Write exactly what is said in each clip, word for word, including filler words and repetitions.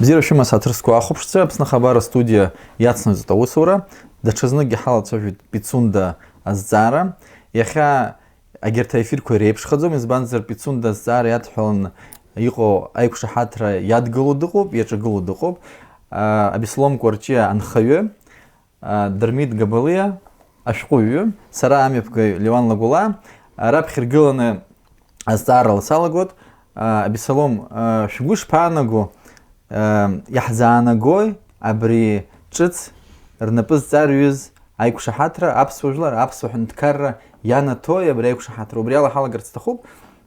Бзиара шәымаз, ҳаҭыр зқәу ахәаԥшцәа, Аԥсны Ахабар астудиа иацнаҵоит аусура. Даҽазныкгьы ҳалацәажәеит Пицунда азҵаара. Иахьа егьырҭ аефирқәа иреиԥшхаӡом, избанзар, Пицунда азҵаара иадҳәаланы иҟоу аиқәшаҳаҭра иадгыло дыҟоуп, иаҿагыло дыҟоуп. А, Абеслом Кәарҷиа анхаҩы, а, Дырмит Габалиа ашәҟәыҩҩы, сара амҩаԥгаҩ Леуан Лагәылаа, а, раԥхьа иргыланы азҵаарала салагоит. А, Абеслом, а, шәгәы ишԥаанаго, а, иаҳзаанагои абри ҿыц рнапы зҵарҩыз аиқәшаҳаҭра, аԥсуа жәлар, аԥсуа ҳәынҭқарра ианаҭои абри аиқәшаҳаҭра? Убри ала ҳалагарц сҭахуп.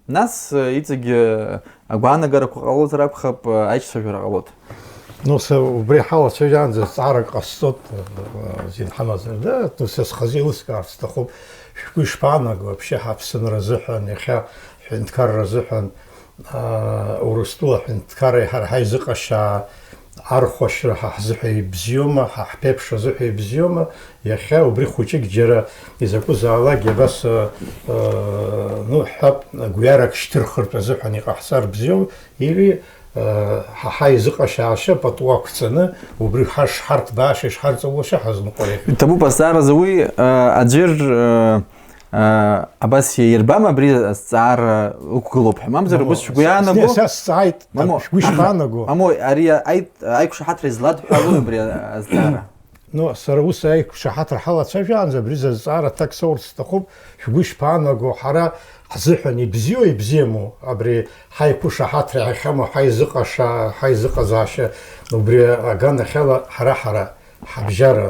Нас, э, иҵегьы, э, агәаанагарақәа ҟалозар акәхап, э, аиҿцәажәара ҟалоит. Ну, са убри ҳалацәажәаанӡа зҵаарак ҟасҵоит, э, зин ҳамазар, да, ну, са схазы еилыскаарц сҭахуп, шәгәы ишԥаанаго, вообще, ҳаԥсынра азыҳәан, иахьа ҳҳәынҭқарра азыҳәан, аа, Урыстәыла аҳәынҭқарреи ҳара ҳаизыҟашьаа архәашьра ҳа ҳзыҳәа ибзиоума, ҳа ҳԥеиԥш азыҳәа ибзиоума, иахьа убри хәыҷык џьара изакәызаалакгьы абас, э, э, ну, ҳҳәап, гәҩарак шьҭырхыртә азыҳәан иҟаҳҵар бзиоу, или, э, ҳа ҳаизыҟашьаашьа пату ақәҵаны, убри ҳашҳарҭбаашьа, ишҳарҵаулаша ҳазныҟәар иахьа. Иҭабуп азҵааразы уи, э, аӡәыр, э, э, абас иаирбама абри азҵаара ықәгылоуп ҳәа, мамзар, Мамоу, убыс шәгәы иаанаго? Са сҵааит, Мамоу, шәгәы ишԥаанаго? Мамоу, ари аит-, аиқәшаҳаҭра изладҳәалои абри азҵаара? Ну, сара ус аиқәшаҳаҭра ҳалацәажәаанӡа абри зазҵаара аҭак соурц сҭахуп, шәгәы ишԥаанаго, ҳара ҳзыҳәан ибзиоу ибзиаму абри ҳаиқәшаҳаҭра иахьамоу ҳаизыҟаша-, ҳаизыҟазаашьа, убри аганахьала ҳара-ҳара ҳабжьара,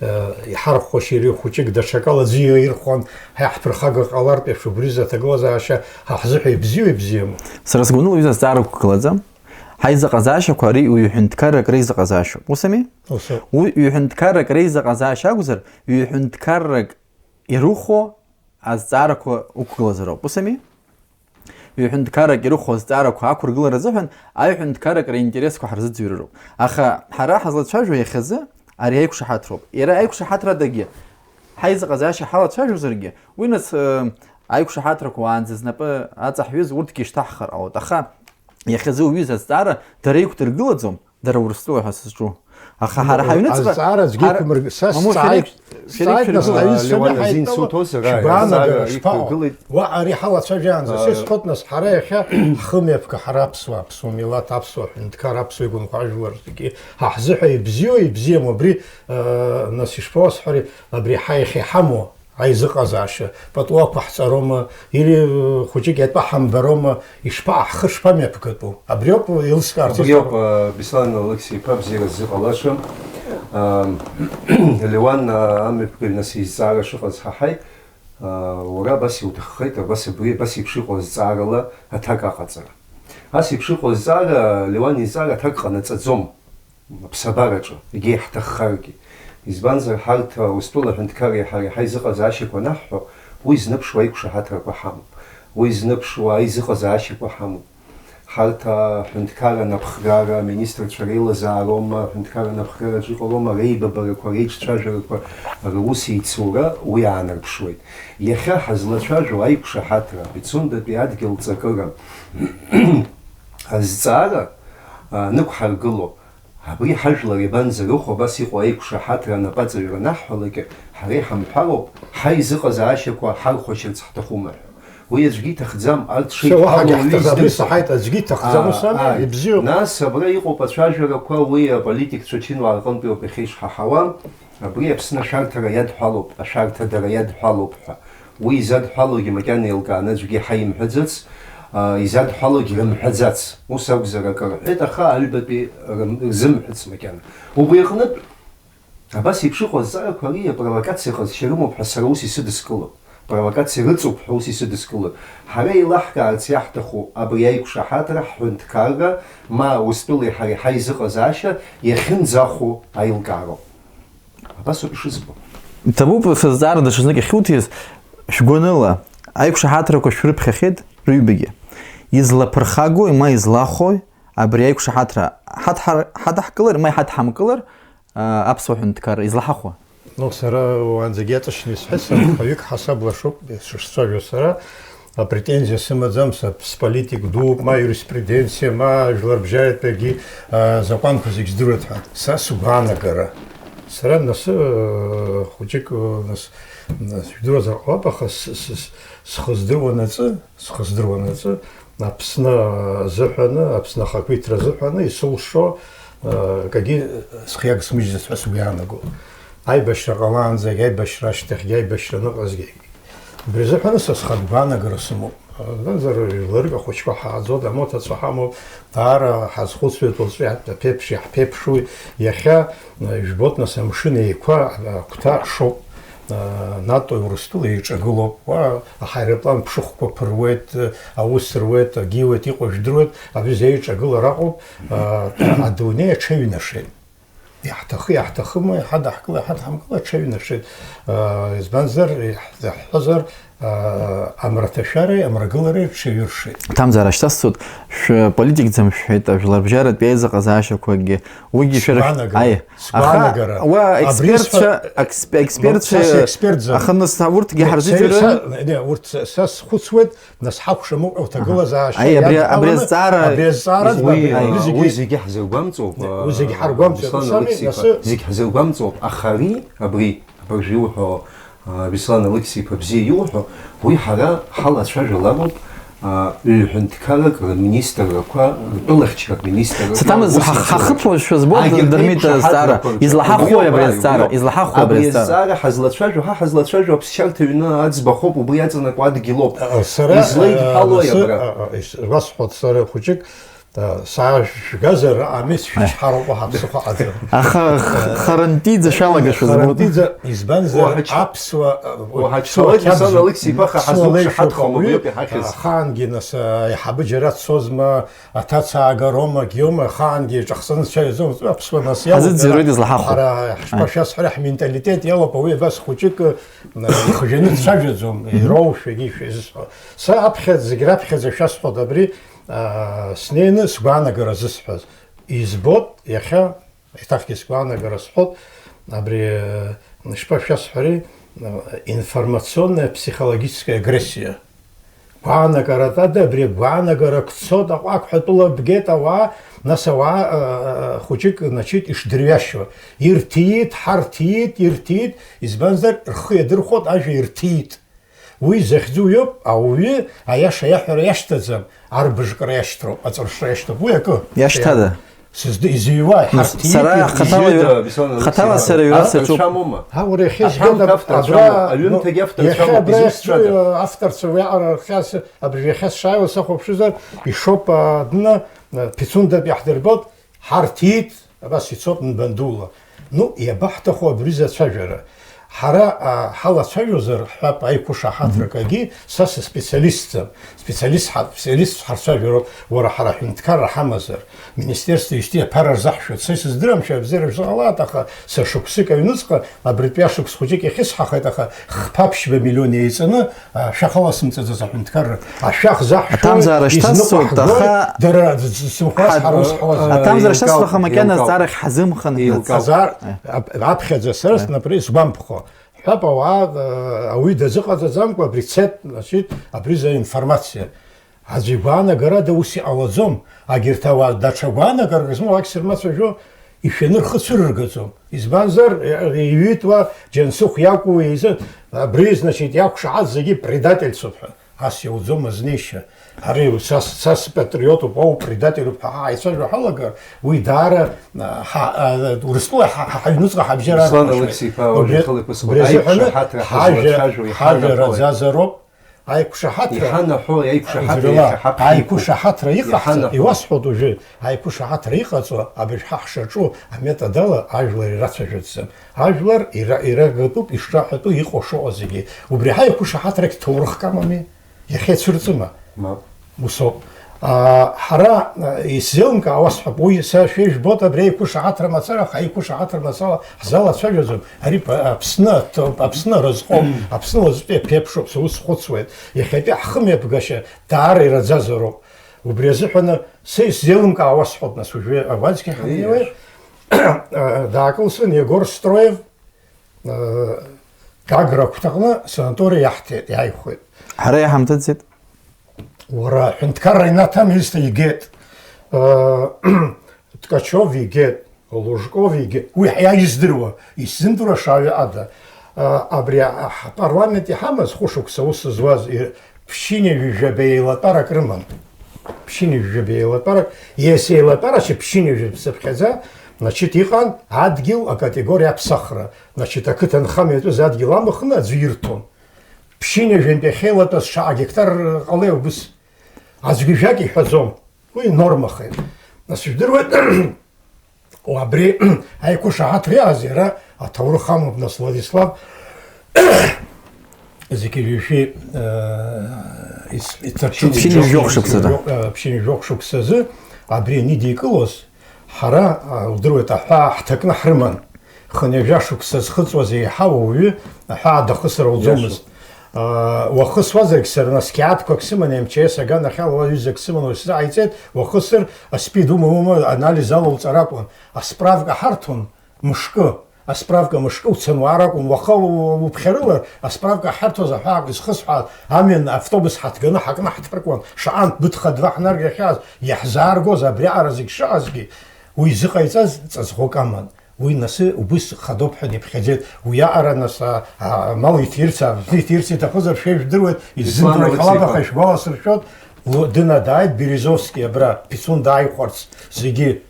э, иҳархәошьа ири хәыҷык даҽакала аӡәы иаирхәан, ҳа иаҳԥырхага ҟалартә еиԥш убри рзы аҭагылазаашьа ҳа ҳзыҳәа ибзиоу ибзиаму? Сара сгәаныла, ҩыза азҵаара ықәгылаӡам. Ҳаизыҟазаашьақәа ари ҩ-ҳәынҭқаррак реизыҟазаашьоуп. Ус ами? Ус ауп. Уи ҩ-ҳәынҭқаррак реизыҟазаашьа акәзар, ҩ-ҳәынҭқаррак ирыхәо азҵаарақәа уқәгылазароуп. Ус ами? Ҩ-ҳәынҭқаррак ирыхәо азҵаарақәа ақәыргылара азыҳәан аҩ-ҳәынҭқаррак ринтересқәа ҳарзыӡырҩроуп. Аха ҳара ҳазлацәажәо иахьазы ари аиқәшаҳаҭроуп. Иара аиқәшаҳаҭрадагьы ҳаизыҟазаашьа ҳалацәажәозаргьы, уи нас, э, аиқәшаҳаҭрақәа уаанӡа знапы аҵаҳҩыз урҭгьы ишьҭаҳхыр ҟалоит. Аха иахьазы уҩыза азҵаара дара иқәдыргылаӡом, дара Урыстәыла ҳәа сызҿу. Аха ҳара ҳаҩныҵҟа азҵаара аӡәгьы ҳара иқәмырг-, са Мамоу, сҵааит, Шәарик, Шәарик, сҵааит, нас Шәарик, аҩызцәа Леуан, ҳаидтәалоуп. Азин суҭозар, ааи, шәгәаанагара азҵаара шԥаҟоу? Иқәгылеит. Уа ари ҳалацәажәаанӡа, а, сысҳәоит, нас ҳара иахьа ҳхымҩаԥга, ҳара аԥсуаа, аԥсуа милаҭ, аԥсуа ҳәынҭқар, аԥсуа игәынқәа ажәлар зегьы, ҳа ҳзыҳәа ибзиоу, ибзиаму абри, а, нас ишԥауасҳәари, абри ҳа иахьа иҳамоу аизыҟазаашьа, пату ақәаҳҵароума, или, э, хәыҷык иатәа ҳамбароума, ишԥа-, ҳхы шԥамҩаԥгатәу? Абриоуп еилыскаарц Убриоуп, исҭаху. Э, Беслан Алықьса-иԥа, бзиара ззыҟалаша. Ам, Леуан, а, амҩаԥгаҩ нас изҵаара шыҟаз ҳаҳаит. А, уара абас иуҭаххеит, абас абри, абас еиԥш иҟоу азҵаарала аҭак аҟаҵара. Ас еиԥш иҟоу азҵаара, Леуан изҵаара аҭак ҟанаҵаӡом. Аԥсабараҿы, егьа иаҳҭаххаргьы. Избанзар, ҳарҭ Урыстәыла аҳәынҭқарреи ҳареи ҳаизыҟазаашьақәа анаҳҳәо, уи зныԥшуа аиқәшаҳаҭрақәа ҳамоуп, уи зныԥшуа аизыҟазаашьақәа ҳамоуп. Ҳарҭ аҳәынҭқарра анапхгара, аминистрцәа реилазаароума, аҳәынҭқарра анапхгараҿы иҟалома, реибабарақәа, реиҿцәажәарақәа, рус еицура, уи аанарԥшуеит. Иахьа ҳазлацәажәо аиқәшаҳаҭра, Пицундатәи адгьыл ҵакыра азҵаара, а, нықәҳаргыло, Абри ҳажәлар иабанӡарыхәо, абас иҟоу аиқәшаҳаҭра анапаҵаҩра анаҳҳәалак, ҳара иҳамҳәароуп, ҳаизыҟазаашьақәа ҳархәашьырц ҳҭахума ҳәа. Уи аӡәгьы иҭахӡам, арҭ Все, уаҳагьы шеидҳәалоу ҳҭахӡам, абри издырӡом. Саҳаит, аӡәгьы иҭахӡам, Аа, ус ами, ааи. Ибзиоуп. Нас абра иҟоуп ацәажәарақәа, уи аполитикцәа чынла рҟынтәи ауп иахьа ишҳаҳауа, абри Аԥсны ашәарҭара иадҳәалоуп, ашәарҭадара иадҳәалоуп ҳәа. Уи изадҳәалоугьы макьана еилкааны аӡәгьы ҳаимҳәаӡац, а, изадҳәалоугьы рымҳәаӡац. Ус акәзар акы рҳәеит, аха аҩбатәи рым-, рзымҳәац макьана. Убри аҟнытә, абас еиԥш иҟоу азҵаарақәа ари апровокациа ҟазшьа рымоуп ҳәа сара ус исыдыскылоит. Провокациа рыҵоуп ҳәа ус исыдыскылоит. Ҳара еилаҳкаарц иаҳҭаху абри аиқәшаҳаҭра, ҳҳәынҭқарра, ма Урыстәылеи ҳареи ҳаизыҟазаашьа иахьынӡахәо аилкаароуп. Абас ауп ишызбо. Иҭабуп сызҵаара даҽазнык иахьуҭиз, шәгәаныла, аиқәшаҳаҭрақәа шәрыԥхьахьеит рыҩбагьы. Излаԥырхагои, ма излахәои абри аиқәшаҳаҭра ҳадҳар-, ҳадаҳкылар, ма иҳадҳамкылар, а, аԥсуа ҳәынҭқарра излаҳахәо? Ну, сара уаанӡагьы иаҵшьны исҳәеит, сара ԥаҩык ҳасаб лашоуп, сышцәажәо сара. Апретензиа сымаӡам, са сполитик дууп, ма иуриспруденциа, ма жәларбжьаратәи акгьы, а, закәанқәа зегь здыруеит ҳәа. Са сгәаанагара. Сара нас, э, хәыҷык, э, нас, нас, жәдыруазар ҟалап, аха с-, с-, с-, схы здыруанаҵы, схы здыруанаҵы, Аԥсны азыҳәаны, Аԥсны ахақәиҭра азыҳәаны исылшо, э, акгьы схы иагсмыжьӡац ҳәа сгәы иаанагоит. Аибашьра ҟалаанӡагь, аибашьра ашьҭахьгьы, аибашьра аныҟазгьы. Убри азыҳәаны са схатә гәаанагара сымоуп. Избанзар, жәларык ахәыҷқәа ҳааӡоит, амоҭацәа ҳамоуп, даара ҳазхәыцуеит уаҵәы аԥеиԥш иаҳԥеиԥшу. Иахьа, э, ижәбоит, нас, амшын еиқәа, агәҭа шоуп, э, НАТО-и Урыстәылеи еиҿагылоуп. Уа аҳаирплан ԥшыхәқәа ԥыруеит, э, аус руеит, агиуеит, иҟоу жәдыруеит, абри зегь еиҿагылара аҟоуп, э, адунеи аҽеиҩнашеит. Иаҳҭахы, иаҳҭахыма, иҳадаҳкыла, иҳадҳамкыла аҽаҩнашеит. Избанзар, иаҳзаҳҳәозар, амраҭашәареи амрагылареи рҽаҩыршеит. Ҭамзар ашьҭасҵоит, шәполитикӡам шәҳәеит, ажәларбжьаратә еизыҟазаашьақәагьы, уигьы шәара шә-, Сгәаанагара, аи, сгәаанагара. Аха уа Абри експертцәа, сҳәа-, эксп-, експертцәа, са секспертӡам. Аха нас урҭгьы Не, ҳарзыӡырҩуеит. Са, не, урҭ са, са схәыцуеит, Нас ҳакәшамоуп, уҭагылазаашьа Аи, абри, абри иадҳәаланы, азҵаара абри азҵаара Уи, избан, а, уи зегьы, уи зегьы ҳзыргәамҵуп, уи зегьы а, ҳаргәамҵуеит, Беслан ус ами, Алықьса-иԥа, нас зегь ҳзыргәамҵуп, аха ари, абри, абыржәы иуҳәо, а, Беслан Алықьса-иԥа бзиа иуҳәо, уи ҳара ҳалацәажәалароуп, а, ҩ-ҳәынҭқаррак рминистррақәа, ртәылахьчаратә министррақәа, Саҭамыз, ус ҳа-, еиԥш. ҳахыԥуашәа збоит, Агьырҭ Дырмит, еиԥш азҵаара. Ҳаҭырқәа рҿы Излаҳахуеи абри уиоуп азҵаара? ааигәа. Излаҳахуеи абри Абри азҵаара? азҵаара ҳазлацәажәо, ҳа ҳазлацәажәо аԥсшьарҭа ҩны аӡбахәоуп, убри аҵанакуа адгьылоуп. Сара, Излеидҳәалои а, абра? а, а, ис-, Уасҳәоит сара хәыҷык, а, саажәгазар, амес шәычҳароуп, уаҳа ԥсыхәа ҟаӡам. Аха х-, харантиӡа шәалагашәа збоит. Харантиӡа, избанзар, Уаҳач-, аԥсуа, а, уаҳачҳауеит, ԥсуа Беслан қьабз-, Алықьса-иԥа, ҳа ԥсуа ҳазуқәшаҳаҭхом, леишәа убриоуп иҳахьыз. Ахаангьы, нас, а, аиҳабы џьара дцозма, аҭаца аагароума, гиома, ахаангьы иҿахсаны дцәажәаӡом, аԥсуа нас иалоуп, Ҳазыӡырҩуеит, иара излаҳахәо. Ҳара, ҳшԥа-, Ааи. шәасҳәара, ҳменталитет иалоуп, ауаҩы абас хәыҷык, а, ихжәаны дцәажәаӡом, Мгм. ироушәагьы ишәа-, изысҳәо. Са аԥхьа, зегь раԥхьаӡа шәасҳәоит абри, а, снеины сгәаанагара зысҳәаз. Избоит, иахьа, еиҭахгьы сгәаанагара сҳәоит, абри, а, шԥа-, шәасҳәари, а, информационная психологическая агрессия. Гәаанагарада, абри агәаанагара ак цоит, аҟәақҳәа атәыла бгеит ауаа, нас ауаа, а, а, хәыҷык, значит, ишдырҩашьо. Ирҭиит, ҳарҭиит, ирҭиит, избанзар, рхы иадырхәоит, ажәа ирҭиит. Уи захьӡу иоуп, ауаҩы аиаша иаҳәара иашьҭаӡам, арбыжкра иашьҭроуп, аҵәыршра иашьҭоуп. Уи акы. Иашьҭада? Сызды-, изыҩуа, Нас ҳарҭиит, сара ирҭиит. хаҭала Изҩыда, иҩра-, Беслан хаҭала Алексеевич, сара иҩра автор сацуп. цәамоума? Ҳа, уара иахьа Аҳәамҭа изгеит автор абра, цәамоуп, ну, аҩымҭагьы автор иахьа цәамоуп, абра изусҭцәада? иахьӡу, автор цәа уи аҟара рхьаас, абри иахьа сшааиуа сахәаԥшызар, ишоуп, а, дна, а, Пицундатәи иаҳдырбоит, ҳарҭиит, абас ицоит нбандула. Ну, иабаҳҭаху абри зацәажәара? Ҳара, а, ҳалацәажәозар, ҳҳәап, аиқәышаҳаҭрак Мгм. агьы, са сыспециалистӡам. Специалист ҳа-, специалист ҳарцәажәароуп, уара ҳара ҳәынҭқарра ҳамазар, министерство иусти аԥара рзаҳшәоит. Са исыздырам, шәа бзиара шәзыҟалааит, аха са шықәсык аҩныҵҟа, абритәи ашықәс хәыҷык иахьысҳахеит, аха хԥа-ԥшьба миллион еиҵаны, а, шәахаласымҵаӡац аҳәынҭқарра. Ашәах заҳшәоит, Аҭамзаара шьҭасҵоит, изныҟәаҳгоит, аха дара д-, д-, сымхәас ҳа-, ҳара ус ҳауазар. Аҭамзаара еилкаауп, шьҭасҵоит, аха макьана еилкаауп. азҵаарахь ҳазымхынҳәыц. Еилкаауп. Азар, ап-, аԥхьаӡа сара Аи. снапра исгәамԥхо. Ҳәап, ауаа, э, ауаҩы дазыҟаҵаӡамкәа абри цеит, значит, абри за информациа. Аӡәы игәаанагарада ус иҟалаӡом. Агьырҭ ауаа даҽа гәаанагарак змоу ак сырмацәажәо, ишәаны рхы цәырыргаӡом. Избанзар, э, иҩит уа Џьансыхә иакәу еизы, абри, значит, иақәшаҳаҭ зегьы предательцәоуп ҳәа. Ас иауӡом азнеишьа. Ари са, са спатриотуп, уа упредателуп ҳәа ҳаицәажәо ҳалагар, уи даара, а, ҳа, а, Урыстәыла ҳа, ҳа, ҳаҩныҵҟа ҳабжьара Руслан архәашьа. Алексеи-иԥа, Убри, уажәы ихылаԥысуеит. Убри азыҳәаны Аиқәшаҳаҭра ҳажәа, ҳазлацәажәо ҳажәа иҳанаҳәоит. Раӡазароуп. Аиқәшаҳаҭра, Иҳанаҳәо, аиқәшаҳаҭра Ӡырла, иахьа ҳаԥхьа иқәу. Аиқәшаҳаҭра иҟаҳҵо, Иҳанаҳәо. Иуасҳәоит уажәы, аиқәшаҳаҭра иҟаҵо, абыржә ҳа ҳшаҿу аметод ала ажәлар ирацәажәаӡом. Ажәлар ира-, ирагатәуп ишраҳәатәу, иҟоу шыҟоу зегьы. Убри ҳаиқәшаҳаҭрагь ҭоурыхк амами, иахьа ицәырҵыма? Мап. Усоуп. А, ҳара, а, исзеилымкаа, уасҳәап, уи са шәа ижәбоит абри аиқәшаҳаҭра мацара, аха аиқәшаҳаҭра мацара ҳзалацәажәаӡом. Ари п-, Аԥсны аҭоуп, Аԥсны аразҟоуп, Аԥсны уаҵәтәи аԥеиԥшуп, са ус схәыцуеит. Иахьатәи ҳхымҩаԥгашьа даара ираӡазароуп. Убри азыҳәаны са исзеилымкаа, уасҳәап, нас уажәы Авански ҳаннеиуеи, Ииашәа. Даакылсын Егор Строев, Гагра агәҭаҟны санаториа иаҳҭеит, иааихәеит. Ҳара иҳамҭаӡеит. Уара аҳәынҭқарра инаҭам, исҭа игеит. Э, Ткачев игеит, Лужков игеит. Уи ҳәа издыруа, исзымдыруа шаҩы ада. Э, абри ҳпарламент иҳамаз хәышықәса аус зуаз, и-, ԥшьынҩажәи жәаба еилатәарак рыман. Ԥшьынҩажәи жәаба еилатәарак, ес еилатәарашьа ԥшьынҩажәи цыԥхьаӡа, значит, иҟан адгьыл акатегориа аԥсахра. Значит, ақыҭанхамҩа атәыз адгьыл амхны аӡәы ирҭон. Ԥшьынҩажәантәи ахьеилатәаз шаҟа гектар ҟалеи убыс? Аӡәгьы жәак иҳәаӡом. Уи нормахеит. Нас, ижәдыруеит, абри аиқәышаҳаҭра иааз иара аҭоурых амоуп, нас, Владислав, зегьы ҩажәи, э, ис-, иҭаԥшын Ԥшьынҩажәи жәохә шықәсазы. Э, ԥшьынҩажәи жәохә шықәсазы абри анидикылоз, ҳара, э, удыруеит, аҳәаа ҳҭакны ҳрыман. Хынҩажәа шықәса зхыҵуаз еиҳа уаҩы аҳәаа дахысыр ауӡомызт. Иашоуп. Уахысуазаргь сара, нас, қьаадқәак сыман, М Ч С аганахьала уа ҩызак сыман, уи сзыҟаиҵеит, уахысыр, аспид ума-ума анализ алауҵар акәын. Асправка ҳарҭон мышкы, асправка мышкы уцаны уаар акәын, уаха у-, уԥхьарыла асправка ҳарҭоз аҳәаақәа изхысҳәааз амҩан автобус ҳаҭганы ҳакны ҳҭаркуан, шаҟантә быҭха-два ҳнаргахьаз, иаҳзааргоз абриаҟара зегь шыҟазгьы, уи изыҟаиҵаз ҵаҵӷәык аман. Уи насы убыс хадоуп ҳәа диԥхьаӡеит. Уиаҟара нас, а, а, амал иҭирц, а, иҭирц иҭахызар, шәа ижәдыруеит, иззымдыруа Беслан иҟалап, Алықьса-иԥа, аха ишәгәаласыр шәоит, ло-, дына дааит Березовски абра, Пицундаа иқәхарц, зегьы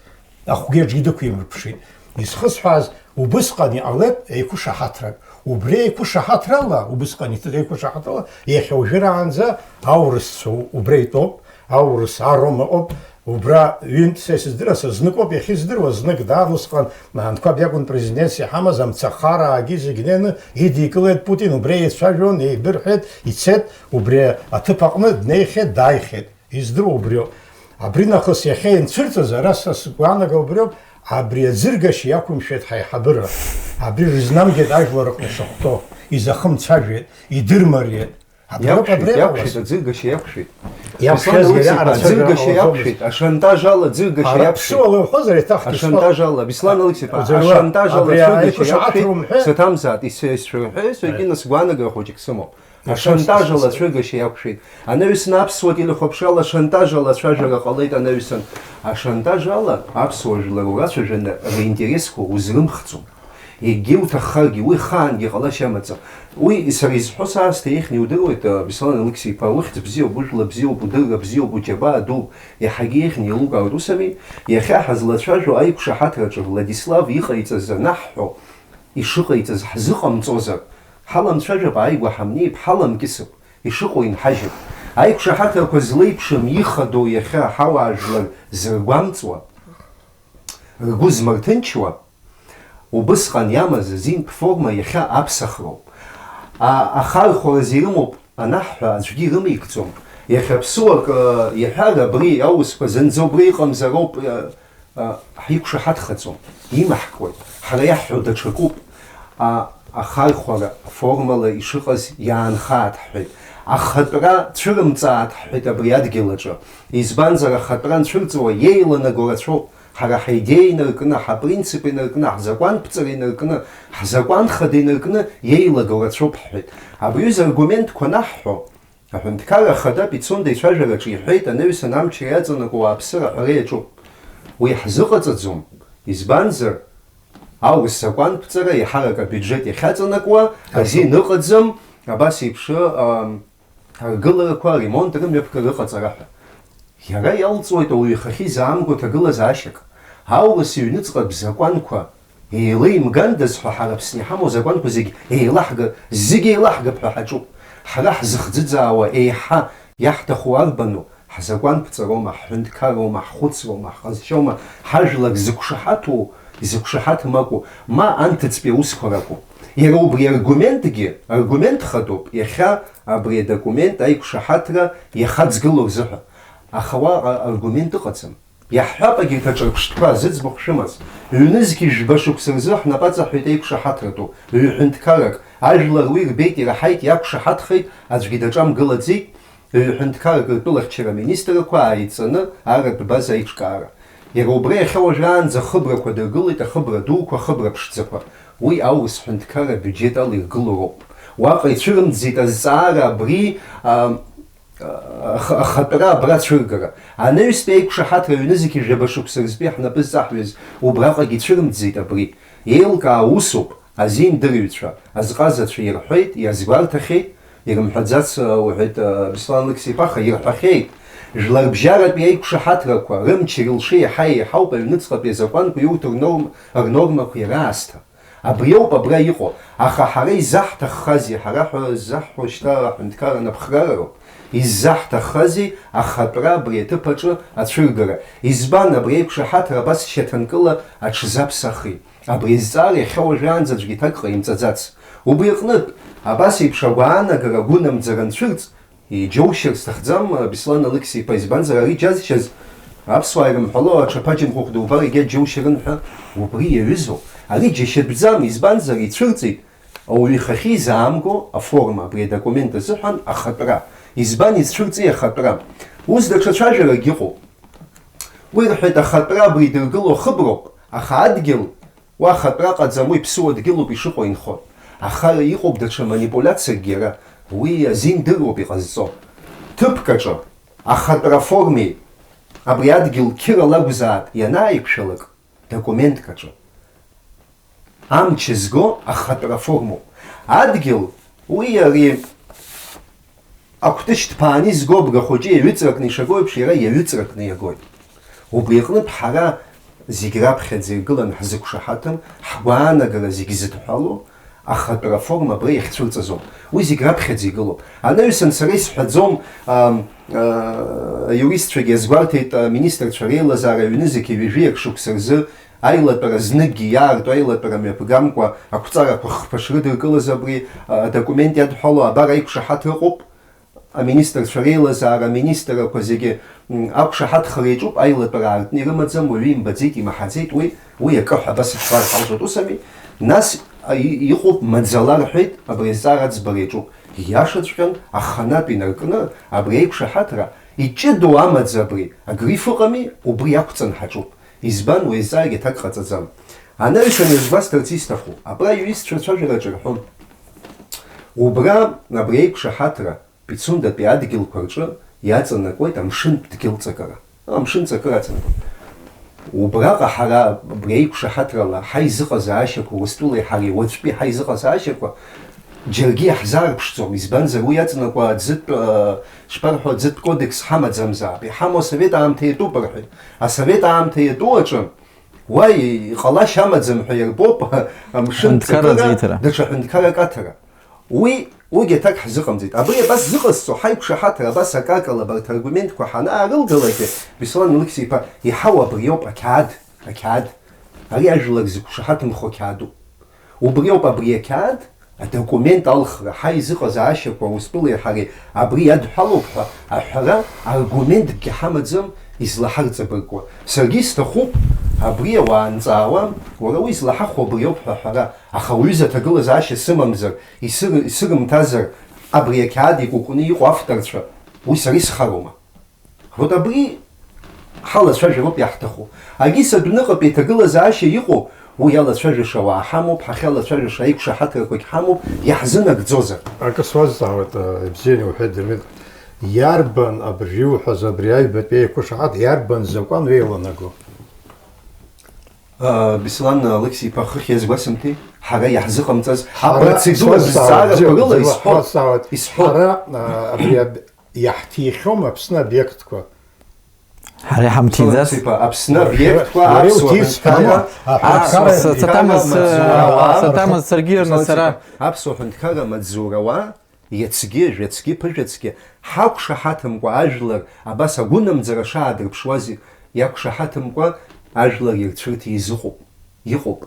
ахәгьы аҿгьы дықәимырԥшит. Изхысҳәааз убысҟан иҟалеит еиқәышаҳаҭрак. Убри еиқәышаҳаҭрала, убысҟан иҭыҵ еиқәышаҳаҭрала, иахьа уажәраанӡа аурысцәа убра итәоуп, аурыс арома ыҟоуп, Убра ҩынтә са исыздыруа, са зныкоуп иахьыздыруа, знык даан усҟан, анқәаб иакәын президентс иҳамаз, амцахараагьы зегь неины идикылеит Путин, убри еицәажәон, еибырҳәеит, ицеит, убри аҭыԥ аҟны днеихьеит, дааихьеит. Издыруа убриоуп. Абри нахыс иахьа ианцәырҵыз, ара са сгәаанага убриоуп, абри аӡыргашьа иақәымшәеит ҳаиҳабыра. Абри рызнамгеит ажәлар рҟны ишахәҭоу, изахымцәажәеит, идырмариеит. Абриоуп, иақәшәеит, абри иақәшәеит, ауаса. Аӡыргашьа иақәшәеит. Иақәшәазгьы Руслан Алексеиԥа, ари ацәажәара аӡыргашьа ҟалаӡомызт. Иақәшәеит, ашантаж ала аӡыргашьа Ара иақәшәеит. Ԥсыуала уҳәозар, еиҭах Ашантаж ала, Беслан Алексеиԥа, Уӡырҩа, ашантаж ала абри ацәыргашьа аиқәшаҳаҭра иақәшәеит, умҳәеи? Саҭамзааит, ис-, исҳәо ҳәа, егьи Аи. Нас гәаанагара хәыҷык сымоуп. Ашантаж ала ацәыргашьа иақәшәеит. Анаҩсан аԥсуа телехәаԥшрала ашантаж ала ацәажәара ҟалеит анаҩсан. Ашантаж ала аԥсуа жәлар урацәажәаны ринтересқәа узрымхӡом. Егьи уҭаххаргьы, уи хаангьы ҟалашьа амаӡам. Уи сара изҳәо саасҭа еиӷьны иудыруеит, а, Беслан Алықьса-иԥа, ухьӡ бзиоуп, ужәла бзиоуп, удырра бзиоуп, уџьабаа дууп, иаҳагьы еиӷьны еилукаауеит. Ус ами, иахьа ҳазлацәажәо аиқәшаҳаҭраҿы Владислав иҟаиҵаз анаҳҳәо, ишыҟаиҵаз ҳзыҟамҵозар, ҳаламцәажәап, ааигәа ҳамнеип, ҳаламкьысып, ишыҟоу инҳажьып. Аиқәшаҳаҭрақәа злеиԥшым, ихадоу иахьа ҳауаажәлар зыргәамҵуа, ргәы змырҭынчуа, Убысҟан иамаз азинтә форма иахьа аԥсахроуп. А, ахархәараз ирымоуп анаҳҳәа, аӡәгьы ирымеигӡом. Иахьа ԥсуак, э, иҳәар, абри аусқәа зынӡа убра иҟамзароуп, э, э, ҳиқәшаҳаҭхаӡом, имаҳкуеит. Ҳара иаҳҳәо даҽакуп. А, ахархәара формала ишыҟаз иаанхааит ҳҳәеит. Ахатәра цәырымҵааит ҳҳәеит абри адгьыл аҿы. Избанзар, ахатәра анцәырҵуа иеиланаго рацәоуп. Ҳара ҳаидеиа инаркны, ҳапринцип инаркны, ҳзакәанԥҵара инаркны, ҳзакәан хада инаркны иеилаго рацәоуп ҳҳәеит. Абри аҩыза аргументқәа анаҳҳәо, аҳәынҭқарра ахада Пицунда ицәажәараҿы иҳәеит, анаҩсан амчра иаҵанакуа ауааԥсыра аҳәара иаҿуп. Уи ҳзыҟаҵаӡом, избанзар, аурыс закәанԥҵара иаҳарак абиуџьет иахьаҵанакуа азин ыҟаӡам, абас еиԥш, ам, Аргыларақәа, аремонт рымҩаԥгара ыҟаҵара ҳәа. Иара иалҵуеит ауаҩы ихахьы изаамго ҭагылазаашьак. Аурыс иҩныҵҟатә закәанқәа еилеимгандаз ҳәа ҳара Аԥсны иҳамоу азакәанқәа зегь еилаҳга-, зегь еилаҳгап ҳәа ҳаҿуп. Ҳара ҳзыхӡыӡаауа еиҳа иаҳҭаху арбану? Ҳзакәанԥҵароума, ҳҳәынҭқарроума, ҳхәыцроума, ҳҟазшьоума, ҳажәлар зықәшаҳаҭу, изықәшаҳаҭым акәу, ма анҭыҵтәи аусқәа ракәу? Иара убри аргументгьы аргумент хадоуп, иахьа Абри адокумент аиқәшаҳаҭра иахаӡгылоу рзыҳәа. Аха уаҟа аргумент ыҟаӡам. Иаҳҳәап, егьырҭ аҿырԥштәқәа, зыӡбахә шәымаз. Ҩнызқь жәба шықәса рзы ҳнапы аҵаҳәеит еиқәшаҳаҭратәу ҩ-ҳәынҭқаррак, ажәлар уи рбеит, ираҳаит, иақәшаҳаҭхеит, аӡәгьы даҿамгылаӡеит, ҩ-ҳәынҭқаррак ртәылахьчара аминистрқәа ааидҵаны аратә база аиҿкаара. Иара убра иахьа уажәраанӡа ахыбрақәа дыргылеит, ахыбра дуқәа, ахыбра ԥшӡақәа. Уи аурыс ҳәынҭқарра абиуџьет ала иргыло роуп. Уаҟа ицәырымҵӡеит азҵаара абри, а, Аха-, ахатәра абра ацәыргара. Анаҩстәи аиқәшаҳаҭра аҩнызқьи жәаба шықәса рзтәи ҳнапы зҵаҳҩыз убраҟагь ицәырымҵӡеит абри. Еилкаау усуп, азиндырыҩцәа, азҟазацәа ирҳәеит, иазгәарҭахьеит, ирымҳәаӡац, уҳәеит, Беслан Алықьса-иԥа, аха ирҳәахьеит. Жәларбжьаратәи аиқәшаҳаҭрақәа рымчи рылшеи еиҳа-еиҳауп аҩныҵҟатәи азакәанқәа иуҭо рнорм-, рнормақәа иара аасҭа. Абри ауп абра иҟоу, аха ҳара изаҳҭаххазеи, ҳара ҳәа ззаҳҳәо шьҭа аҳәынҭқарра анапхгара роуп, иззаҳҭаххазеи ахатәра абри аҭыԥ аҿы ацәыргара? Избан абри аиқәшаҳаҭра абас шьаҭанкыла аҽзаԥсахи? Абри азҵаара иахьа уажәраанӡа аӡәгьы иҭак ҟаимҵаӡац. Убри аҟнытә, абас еиԥш агәаанагара, агәынамӡара анцәырҵ, Иџьоушьар сҭахӡам, Беслан Алықьса-иԥа, избанзар, ари џьазшьаз аԥсуаа ирымҳәало, аҽаԥаџьамхәыхә дубар егьа џьоушьарын ҳәа, убри иаҩызоуп. Ари џьашьатәӡам, избанзар, ицәырҵит ауаҩы ихахьы изаамго аформа абри адокумент азыҳәан ахатәра. Избан изцәырҵи ахатәра? Ус даҽа цәажәарагь ыҟоуп. Уи рҳәеит, ахатәра абри идыргыло хыброуп, аха адгьыл Уа хатәра ҟаӡам, уи ԥсуа дгьылуп ишыҟоу инхон. Аха иҟоуп даҽа манипулиациакгьы иара, уи азин дыруп иҟазҵо. Ҭыԥк аҿы, ахатәра формеи, абри адгьыл қьырала акәзаап ианааиқәшәалак, документк аҿы. Амч зго ахатәра формоуп. Адгьыл, уи ари Акәтышь ҭԥааны изго абгахәыҷы иаҩыҵракны ишаго еиԥш, иара иаҩыҵракны иагоит. Убри аҟнытә ҳара зегь раԥхьаӡа иргыланы ҳзықәшаҳаҭым, ҳгәаанагара зегь зыдҳәалоу ахатә реформа абра иахьцәырҵыз ауп. Уи зегь раԥхьаӡа игылоуп. Анаҩсан сара исҳәаӡом, ам, а, аиуристцәагьы иазгәарҭеит, аминистрцәа реилазаара ҩнызқьи ҩажәи акы шықәса рзы Аилатәара зныкгьы иаарту аилатәара мҩаԥгамкәа ақәҵарақәа хԥа шрыдыркылаз абри, а, адокумент иадҳәало абар аиқәшаҳаҭра ыҟоуп. Аминистрцәа реилазаара аминистрақәа зегьы, м, ақәшаҳаҭхара иаҿуп, аилатәара аартны ирымаӡам, уаҩы имбаӡеит, имаҳаӡеит, уи, уи акы ҳәа абас иҿбар ҳалшоит, ус ами? Нас, а, и-, иҟоуп маӡала рҳәеит, абри азҵаара аӡбара иаҿуп. Ииашаҵәҟьан, аханатә инаркны абри аиқәшаҳаҭра, иҷыдоу амаӡа абри, агриф ыҟами, убри ақәҵан ҳаҿуп. Избан, уи азҵаарагь аҭак ҟаҵаӡам. Анаҩсан иазгәасҭарц исҭаху, абра аиуристцәа рцәажәараҿы рҳәон. Убра, абри аиқәшаҳаҭра, Пицундатәи адгьылқәа рҿы иаҵанакуеит амшынтә дгьыл ҵакыра. Амшын ҵакыра аҵанакуеит. Убраҟа ҳара абри аиқәшаҳаҭрала ҳаизыҟазаашьақәа, Урыстәылеи ҳареи уаҵәтәи ҳаизыҟазаашьақәа џьаргьы иаҳзаарԥшӡом, избанзар, уи иаҵанакуа аӡытә, э, шԥарҳәо, аӡытә кодекс ҳамаӡамзаап, иҳамоу асовет аамҭа иатәуп рҳәеит. Асовет аамҭа иатәу аҿы уа иҟалашьа амаӡам ҳәа иарбоуп амшын Аҳәынҭқарра ҵакыра, аӡәы иҭара. Даҽа ҳәынҭқаррак аҭара. Уи, уигьы аҭак ҳзыҟамҵеит. Абри абас зыҟасҵо, ҳаиқәшаҳаҭра абас акакала абарҭ аргументқәа ҳанаарылгалакгьы, Беслан Алықьса-иԥа, иҳау абриоуп, ақьаад, ақьаад. Ари ажәлар зықәшаҳаҭымхо қьаадуп. Убриоуп абри ақьаад, адокумент алхра, ҳаизыҟазаашьақәа Урыстәылеи ҳареи абри иадҳәалоуп ҳәа аҳәара аргументгьы ҳамаӡам излаҳарҵабыргуа. Саргьы исҭахуп абри ауаа анҵаауа, уара уи злаҳахәо абриоуп ҳәа аҳәара, аха уҩыза аҭагылазаашьа сымамзар, исыр-, исырымҭазар, абри ақьаад икәыкәны иҟоу авторцәа, уи сара исхароума? Вот абри ҳалацәажәароуп иаҳҭаху. Агьыс адәныҟатәи аҭагылазаашьа иҟоу, уи иалацәажәаша ауаа ҳамоуп, ҳахьалацәажәаша аиқәшаҳаҭрақәагь ҳамоуп, иаҳзынагӡозар. Акы суазҵаауеит, э, ибзианы иуҳәеит, Дырмит. Иарбан абыржәы иуҳәаз абри аҩбатәи аиқәшаҳаҭ, иарбан закәан еиланаго? Э, Беслан Алықьса-иԥа, хыхь иазгәасымҭеи? Ҳара иаҳзыҟамҵаз Ҳара апроцедура суазҵаауеит, зҵаарақәа бзиа, рыла бзиа, исҳәоит. Суазҵаауеит. Исҳәоит. Ҳара, э, абри аб-, Иаҳҭихьоума Аԥсны обиектқәа? Ҳара иҳамҭиӡац. Аԥсны обиектқәа, Уара аԥсуа иуҭиз ҳәынҭқарра, ҳәа, аҳәынҭқарра Аԥсуа, саҭамыз, маҵзура ауаа, саҭамыз саргьы рны сара. Аԥсуа ҳәынҭқарра маҵзура ауаа, иацгьы, жәацгьы, ԥыжәацгьы, ҳақәшаҳаҭымкәа ажәлар абас агәынамӡара шаадырԥшуаз иақәшаҳаҭымкәа ажәлар ирцәырҭиз ыҟоуп. Иҟоуп.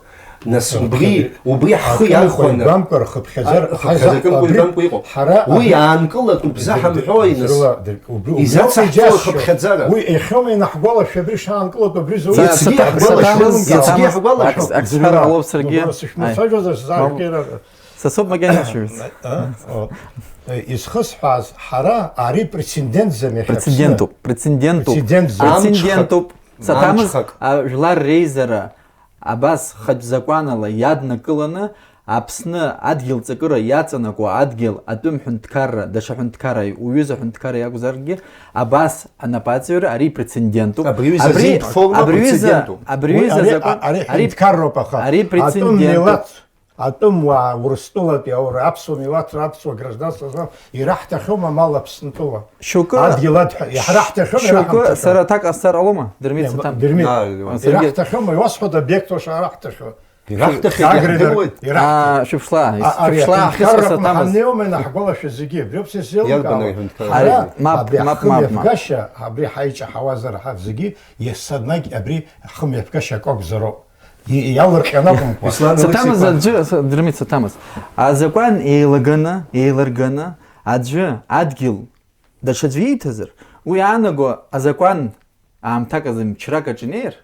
Нас убри, убри ҳхы иархәаны, игәамкәа, рхыԥхьаӡара, а, рхыԥхьаӡа ҳаза-, кымкәа абри игәамкәа иҟоуп. Ҳара уи абри аанкылатәуп, бзаҳамҳәои, нас? Изацаҳҵо рхыԥхьаӡара. Уи иахьоума инаҳгәалашәо абри шаанкылатәу абри зауз? Иацгьы иаҳгәалашәом, иацгьы иаҳгәалашәом. Ак-, ак-, аксҳәар ҟалоуп саргьы. Сышәмырцәажәозар, сзаажәгеи ара. Са соуп макьана ишыҩц. А, а, а, изхысҳәааз, ҳара ари прецедентӡам иахьа Аԥсны. Прецедентуп, прецедентуп. Прецедентӡам. Прецедентуп. Саҭамыз, амҽхак. А, жәлар реизара абас хатә закәанала иаднакыланы Аԥсны адгьыл ҵакыра иаҵанакуа адгьыл атәым ҳәынҭқарра, даҽа ҳәынҭқарра, уҩыза ҳәынҭқарра иакәзаргьы, абас анапаҵаҩра ари прецедентуп. Абри ҩыза Абри, зегь форма абри ҩыза, прецедентуп. Абри Уи ҩыза ари, закон, а-, ари ари, ҳәынҭқарроуп, аха ари атәым прецедентуп. Милаҭ, атәым уаа Урыстәылатәи аура аԥсуа милаҭра, аԥсуа гражданство змам ираҳҭахьоума мал Аԥснытәыла? Шьоукы, Адгьыл адҳәа, иҳараҳҭахьоу шьоукы, ҳамҭацәа. Сара аҭак ҟасҵар аума, Дырмит, Не, саҭам? Дырмит. Аа, Сергеи. Ираҳҭахьоума, иуасҳәоит, обиектла шараҳҭахьоу. Иаҳҭахьеит, Агрегор, иаҳҭахьеит. Аа, шәыԥшла, А, ари шәыԥшла, аҳәынҭқарра ҳхьысҳәа саҭамыз. Ҳанеиуеи наҳгәалашәа зегьы, абри ауп са сзеилкаауа. Иарбан ари аҳәынҭқарра? Ҳара, Ҳара, абри мап, мап, ҳхы мап, мап. Мҩаԥгашьа, абри ҳаиҿаҳауазар ҳа зегьы, иассаднагь абри ҳхы мҩаԥгашьа акы акәзароуп. И-, иалырҟьаны акәымкәа. Беслан Саҭамыз Алексеи-иԥа. Аӡәы, с-, Дырмит, саҭамыз. Азакәан еилаганы, еилырганы, аӡәы адгьыл даҽаӡәы ииҭазар, уи иаанаго азакәан аамҭак азы мчрак аҿы инеир,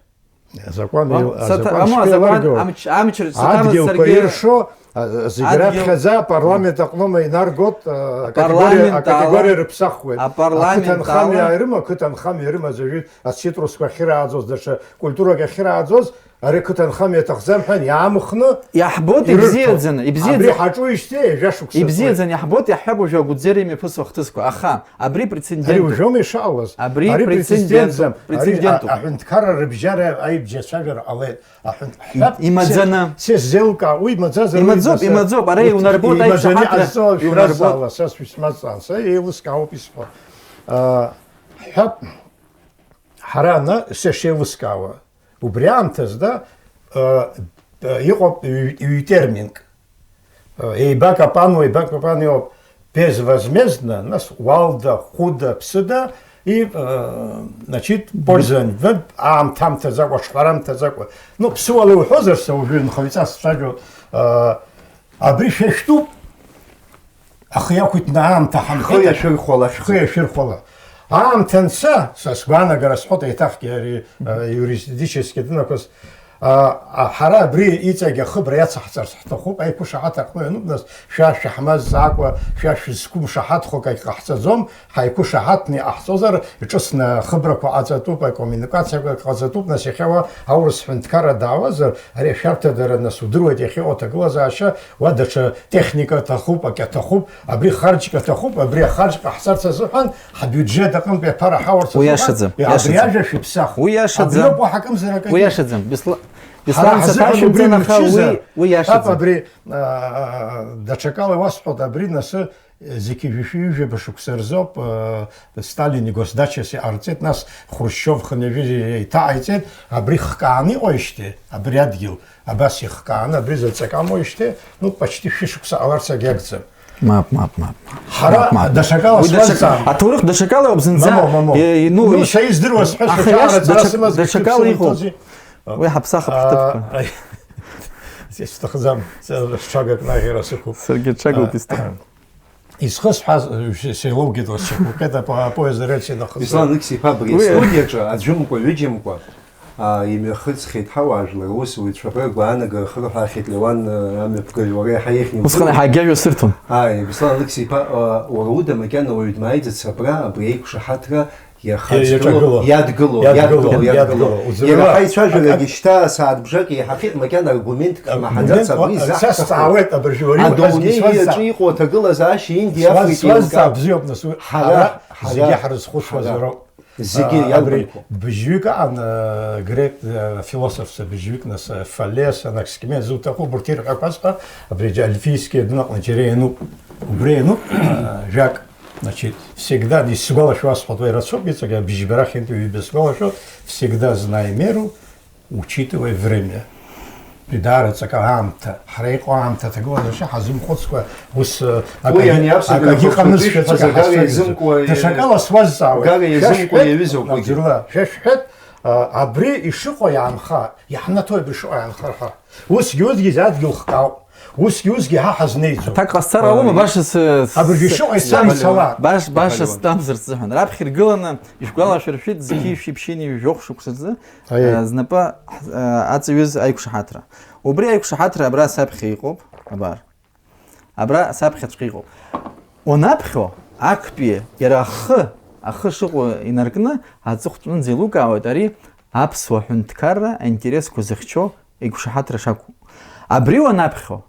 Азакәан Уам, еил-, саҭа-, азакәан аму, шԥеиларгауеи? Азакәан, амч-, амч-, саҭамыз Адгьылқәа саргьы иршо, а, зегь адгьыл раԥхьаӡа апарламент аҟнома инаргоит, а, акатегориа, Апарламент ала, акатегориа рыԥсахуеит. Апарламент Ақыҭанхамҩа ала. Ирыма, ақыҭанхамҩа ирымаз ажәит ацитрусқәа ахьырааӡоз, даҽа культурак ахьырааӡоз, ари ақыҭанхамҩа аҭахӡам ҳәа иаамхны Иаҳбоит ирырҭон. Ибзиаӡаны, ибзиаӡа-, Абри ҳаҿуижьҭеи жәа шықәса цоит. Ибзиаӡаны иаҳбоит, иаҳҳәап уажәы агәыӡера имҩаԥысуа ахҭысқәа, аха абри Ари прецедентуп. Уажәоума ишаауаз? Абри Ари прецедентуп, прецедентӡам. Ари прецедентуп. А-, аҳәынҭқарра рыбжьара аибжьацәажәара ҟалеит. Аҳәынҭ-, И-, ҳҳәап, имаӡаны. Се-, сзеилкаа, уи имаӡазар, уи Имаӡоуп, имаӡа-, имаӡоуп. Ара урҭ иунарбоит, имаӡаны аиқәшаҳаҭра ҟазҵо иунарбоит. Шәразҵаала, са шәсмазҵаан, са еилыскаауп исҳәо. А, ҳҳәап, ҳара ана, се шеилыскаауа, убри аамҭазы, да, а, а, иҟоуп ҩ-, ҩ-терминк. Еибакапануа, еибакапануа иоуп безвозмездно, нас уалда, хәыда, ԥсыда, и, э, значит, пользование, в-, аамҭа амҭаӡакәа, аҿҳәара амҭаӡакәа. Ну, ԥсыуала иуҳәозар, са уажәы нхаҩҵас сцәажәо, э, абри шәа шәтәуп, ахы иақәиҭны аамҭа ҳамҳәеит. Шәхы иашәырхәала. Шәхы иашәырхәала. Аамҭа анца, са сгәаанагара сҳәоит, еиҭахгьы ари, э, юридически дынақәыз, А, а, ҳара абри иҵегь ахыбра иацаҳҵарц ҳҭахуп, аиқәышаҳаҭра ҳҟны иануп, нас, шәа шәаҳмазҵаакәа, шәа шәызқәымшаҳаҭхо акагь ҟаҳҵаӡом, ҳаиқәышаҳаҭны иҟаҳҵозар, иҿыцны ахыбрақәа ҟаҵатәуп, акоммуникациақәа ҟаҵатәуп, нас иахьа уа аурыс ҳәынҭқарра даауазар, ари ашәарҭадара, нас, удыруеит иахьа иҟоу аҭагылазаашьа, уа даҽа техника аҭахуп, акы аҭахуп, абри харџьк аҭахуп, абри ахарџь ҟаҳҵарц азыҳәан, ҳбиуџьет аҟынтәи аԥара ҳауарц Уи азыҳәан, иашаӡам, абри иашаӡам. Ажәа шәыԥсахуеит. Уи иашаӡам. Абри ауп уаҳа акымзар акагьы. Уи иашаӡам. Бесла-, Ҳара Беслан, ҳазыҳәан саҭашәымҵан, убри аха мчызар, уи, уи иашаӡам. Ҳап, абри, а, а, а, даҽакала уасҳәоит, абри насы, зқьи жәшәи ҩажәа шықәса рзоуп, а, Сталин игосдачас иҟарҵеит, нас Хрушьчов хынҩажәи еиҭаҟаиҵеит, абри хкааны иҟоижьҭеи, абри адгьыл, абас ихкааны, абри заҵәык амоижьҭеи, ну, почти шәышықәса ҟаларц агьагӡам. Мап, мап, мап, мап. Ҳара Мап, мап. Даҽакала Уи даҽак-, сҳәазҵаан. Аҭоурых даҽакала иоуп зынӡа. Мамо, мамо. Е, ну, Ну, иш-, са издыруа сҳәа, аха шәа иаш-, шәаара ҵарас даҽак-, имаз даҽакала шәыԥсы иҟоуп. Шәымҭози? Уи ҳаԥсахып А, ҳҭыԥқәа. Ай, сҭахӡам, са ҽагак наӷьара сықәуп. Саргьы ҽагоуп А, исҭаху. Исхысҳәаз, э, се-, сеилоугеит, ласчықәкеит апо-, апоезд арельс инахысуа. Беслан Алықьса-иԥа, абри Уи астудиаҿы аӡәымкәа, ҩыџьамкәа, аа, имҩахыҵхьеит ҳауаажәлар, аусуреицәа, абра гәаанагарахар ҳәа ахьеит Леуан, э, амҩаԥгаҩ, уара иаҳа еиӷьны Усҟан угылоуп. Иаҳагьы ажәа сырҭон. Ааи, Беслан Алықьса-иԥа, э, уара уда макьана уаҩ дмааиӡац абра, абри аиқәшаҳаҭра иа-, иахаӡгылоу, иаҿагыло. Иадгыло, Иадгыло, иадгыло, иадгыло. Уӡырҩуа. Иара ҳаицәажәарагьы Ак-, шьҭа сааҭ бжак еиҳахьеит, макьана аргументк Аргумент, маҳаӡац, абри а, са изаҳҭаху. Стаауеит абыржәы, уара иуҳәазгьы Адунеи сҩазцаа. Аҿы иҟоу аҭагылазаашьа Индиа, Сҩаз-, Африка сҩазцаа еилкаауп. Бзиоуп, нас, уи Ҳара, ҳара, ҳара, зегьы ҳрызхәыцуазароуп. Зегьы А, абри иалгәамкәа. Быжьҩык аан, а, грек, а, философцәа быжьҩык, нас, а, Фалес, Анаксиме, зуҭаху убырҭ ирҳәақәаз ҳәа, абри Альфийский адәныҟны џьара иануп. Убри иануп, а, жәак, значит, всегда, исгәалашәо асҳәоит, уи рацәоуп, иҵегь абыжьбарахь интәи ҩба сгәалашәоит, всегда знай меру, учитывай время. Даара ҵакы аамҭа, ҳара иҟоу аамҭа аҭагылазаашьа ҳазымхәыцкәа, ус, э, Уи акагьы, ани аԥсуа акагьы ҟамызшәа ԥхьаӡа ҵакы агара ҳазцәажәаӡом. Еизымкуа, Даҽакала суазҵаауеит. Гара Шәа еизымкуа шәҳәеит, иаҩызоуп уигьы. Абзырлы, шәа шәҳәеит, а, абри ишыҟоу иаанха, иаҳнаҭои абри шыҟоу иаанхар ҳәа? Усгьы, усгьы адгьыл хкаауп. Усгьы, усгьы ҳа ҳазнеиӡом. Аҭак ҟасҵар аума, Ааи. Баша сы-, Абыржәы сы-, шыҟоу исцәамцалааит. Баш-, баша Аҳәаҩуан. Стәамзарц азыҳәан. Раԥхьа иргыланы, ишәгәалашәыршәит, зқьи жәшәи ԥшьынҩажәи жәохә шықәсазы, Аиеи. Э, знапы, э, аҵаҩыз аиқәшаҳаҭра. Убри аиқәшаҳаҭра абра саԥхьа иҟоуп, абар. Абра саԥхьаҵәҟьа иҟоуп. Уанаԥхьо, актәи иара ахы, ахы шыҟоу инаркны, аҵыхәтәанынӡа еилукаауеит ари аԥсуа ҳәынҭқарра аинтересқәа зыхьчо иқәшаҳаҭра шақәу. Абри уанаԥхьо,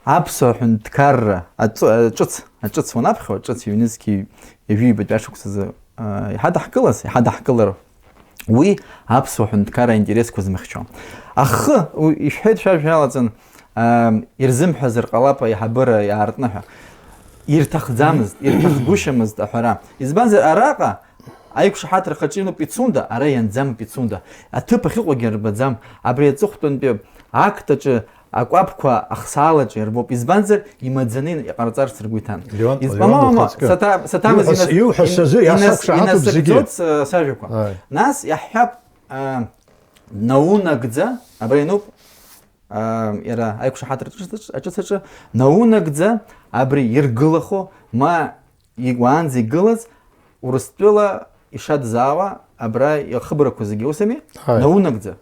Аԥсуа ҳәынҭқарра аҵ-, аҿыц, аҿыц уанаԥхьо, аҿыц ҩнызқьи ҩажәи ҩбатәи ашықәсазы, а, иҳадаҳкылаз, иҳадаҳкылар, уи аԥсуа ҳәынҭқарра аинтересқәа змыхьчо. Ахы, уи ишәҳәеит шәажәа иалаҵан, а, ирзымҳәазар ҟалап аиҳабыра иаартны ҳәа. Ирҭахӡамызт, ирҭахгәышьамызт аҳәара. Избанзар, араҟа аиқәшаҳаҭра хаҿы иҟоуп Пицунда, ара ианӡам Пицунда. Аҭыԥ ахьыҟоугьы рбаӡам. Абри аҵыхәтәантәи акт аҿы акәаԥқәа ахсаалаҿы ирбоуп. Избанзар, имаӡаны иҟарҵарц ргәы иҭан. Леон, Избан-, Леон, мама, ухаҵкы. Саҭа-, саҭамыз Иуҳәа-, инас-, иуҳәа ин-, сазы инас-, иасақәшаҳаҭуп зегьы. Инасыгӡоит, с-, сажәақәа. Ааи. Нас иаҳҳәап, а, наунагӡа, абра иануп, а, иара аиқәшаҳаҭра аҿыц-, аҿыц аҿы, наунагӡа абри иргылахо, ма и-, уаанӡа игылаз Урыстәыла ишаӡаауа абра ихыбрақәа зегьы усами? Ҳаи. Наунагӡа.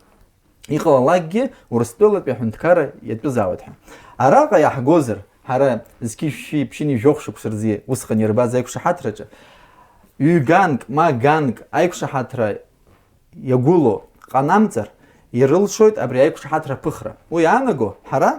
Иҟалалакгьы Урыстәылатәи аҳәынҭқарра иатәызаауеит ҳәа. Араҟа иаҳгозар, ҳара зқьи шәи ԥшьыни жәохә шықәса рзы усҟан ирбаз аиқәшаҳаҭраҿы, ҩганк, ма ганк аиқәшаҳаҭра иагәылоу ҟанамҵар, ирылшоит абри аиқәшаҳаҭра аԥыхра. Уи иаанаго, ҳара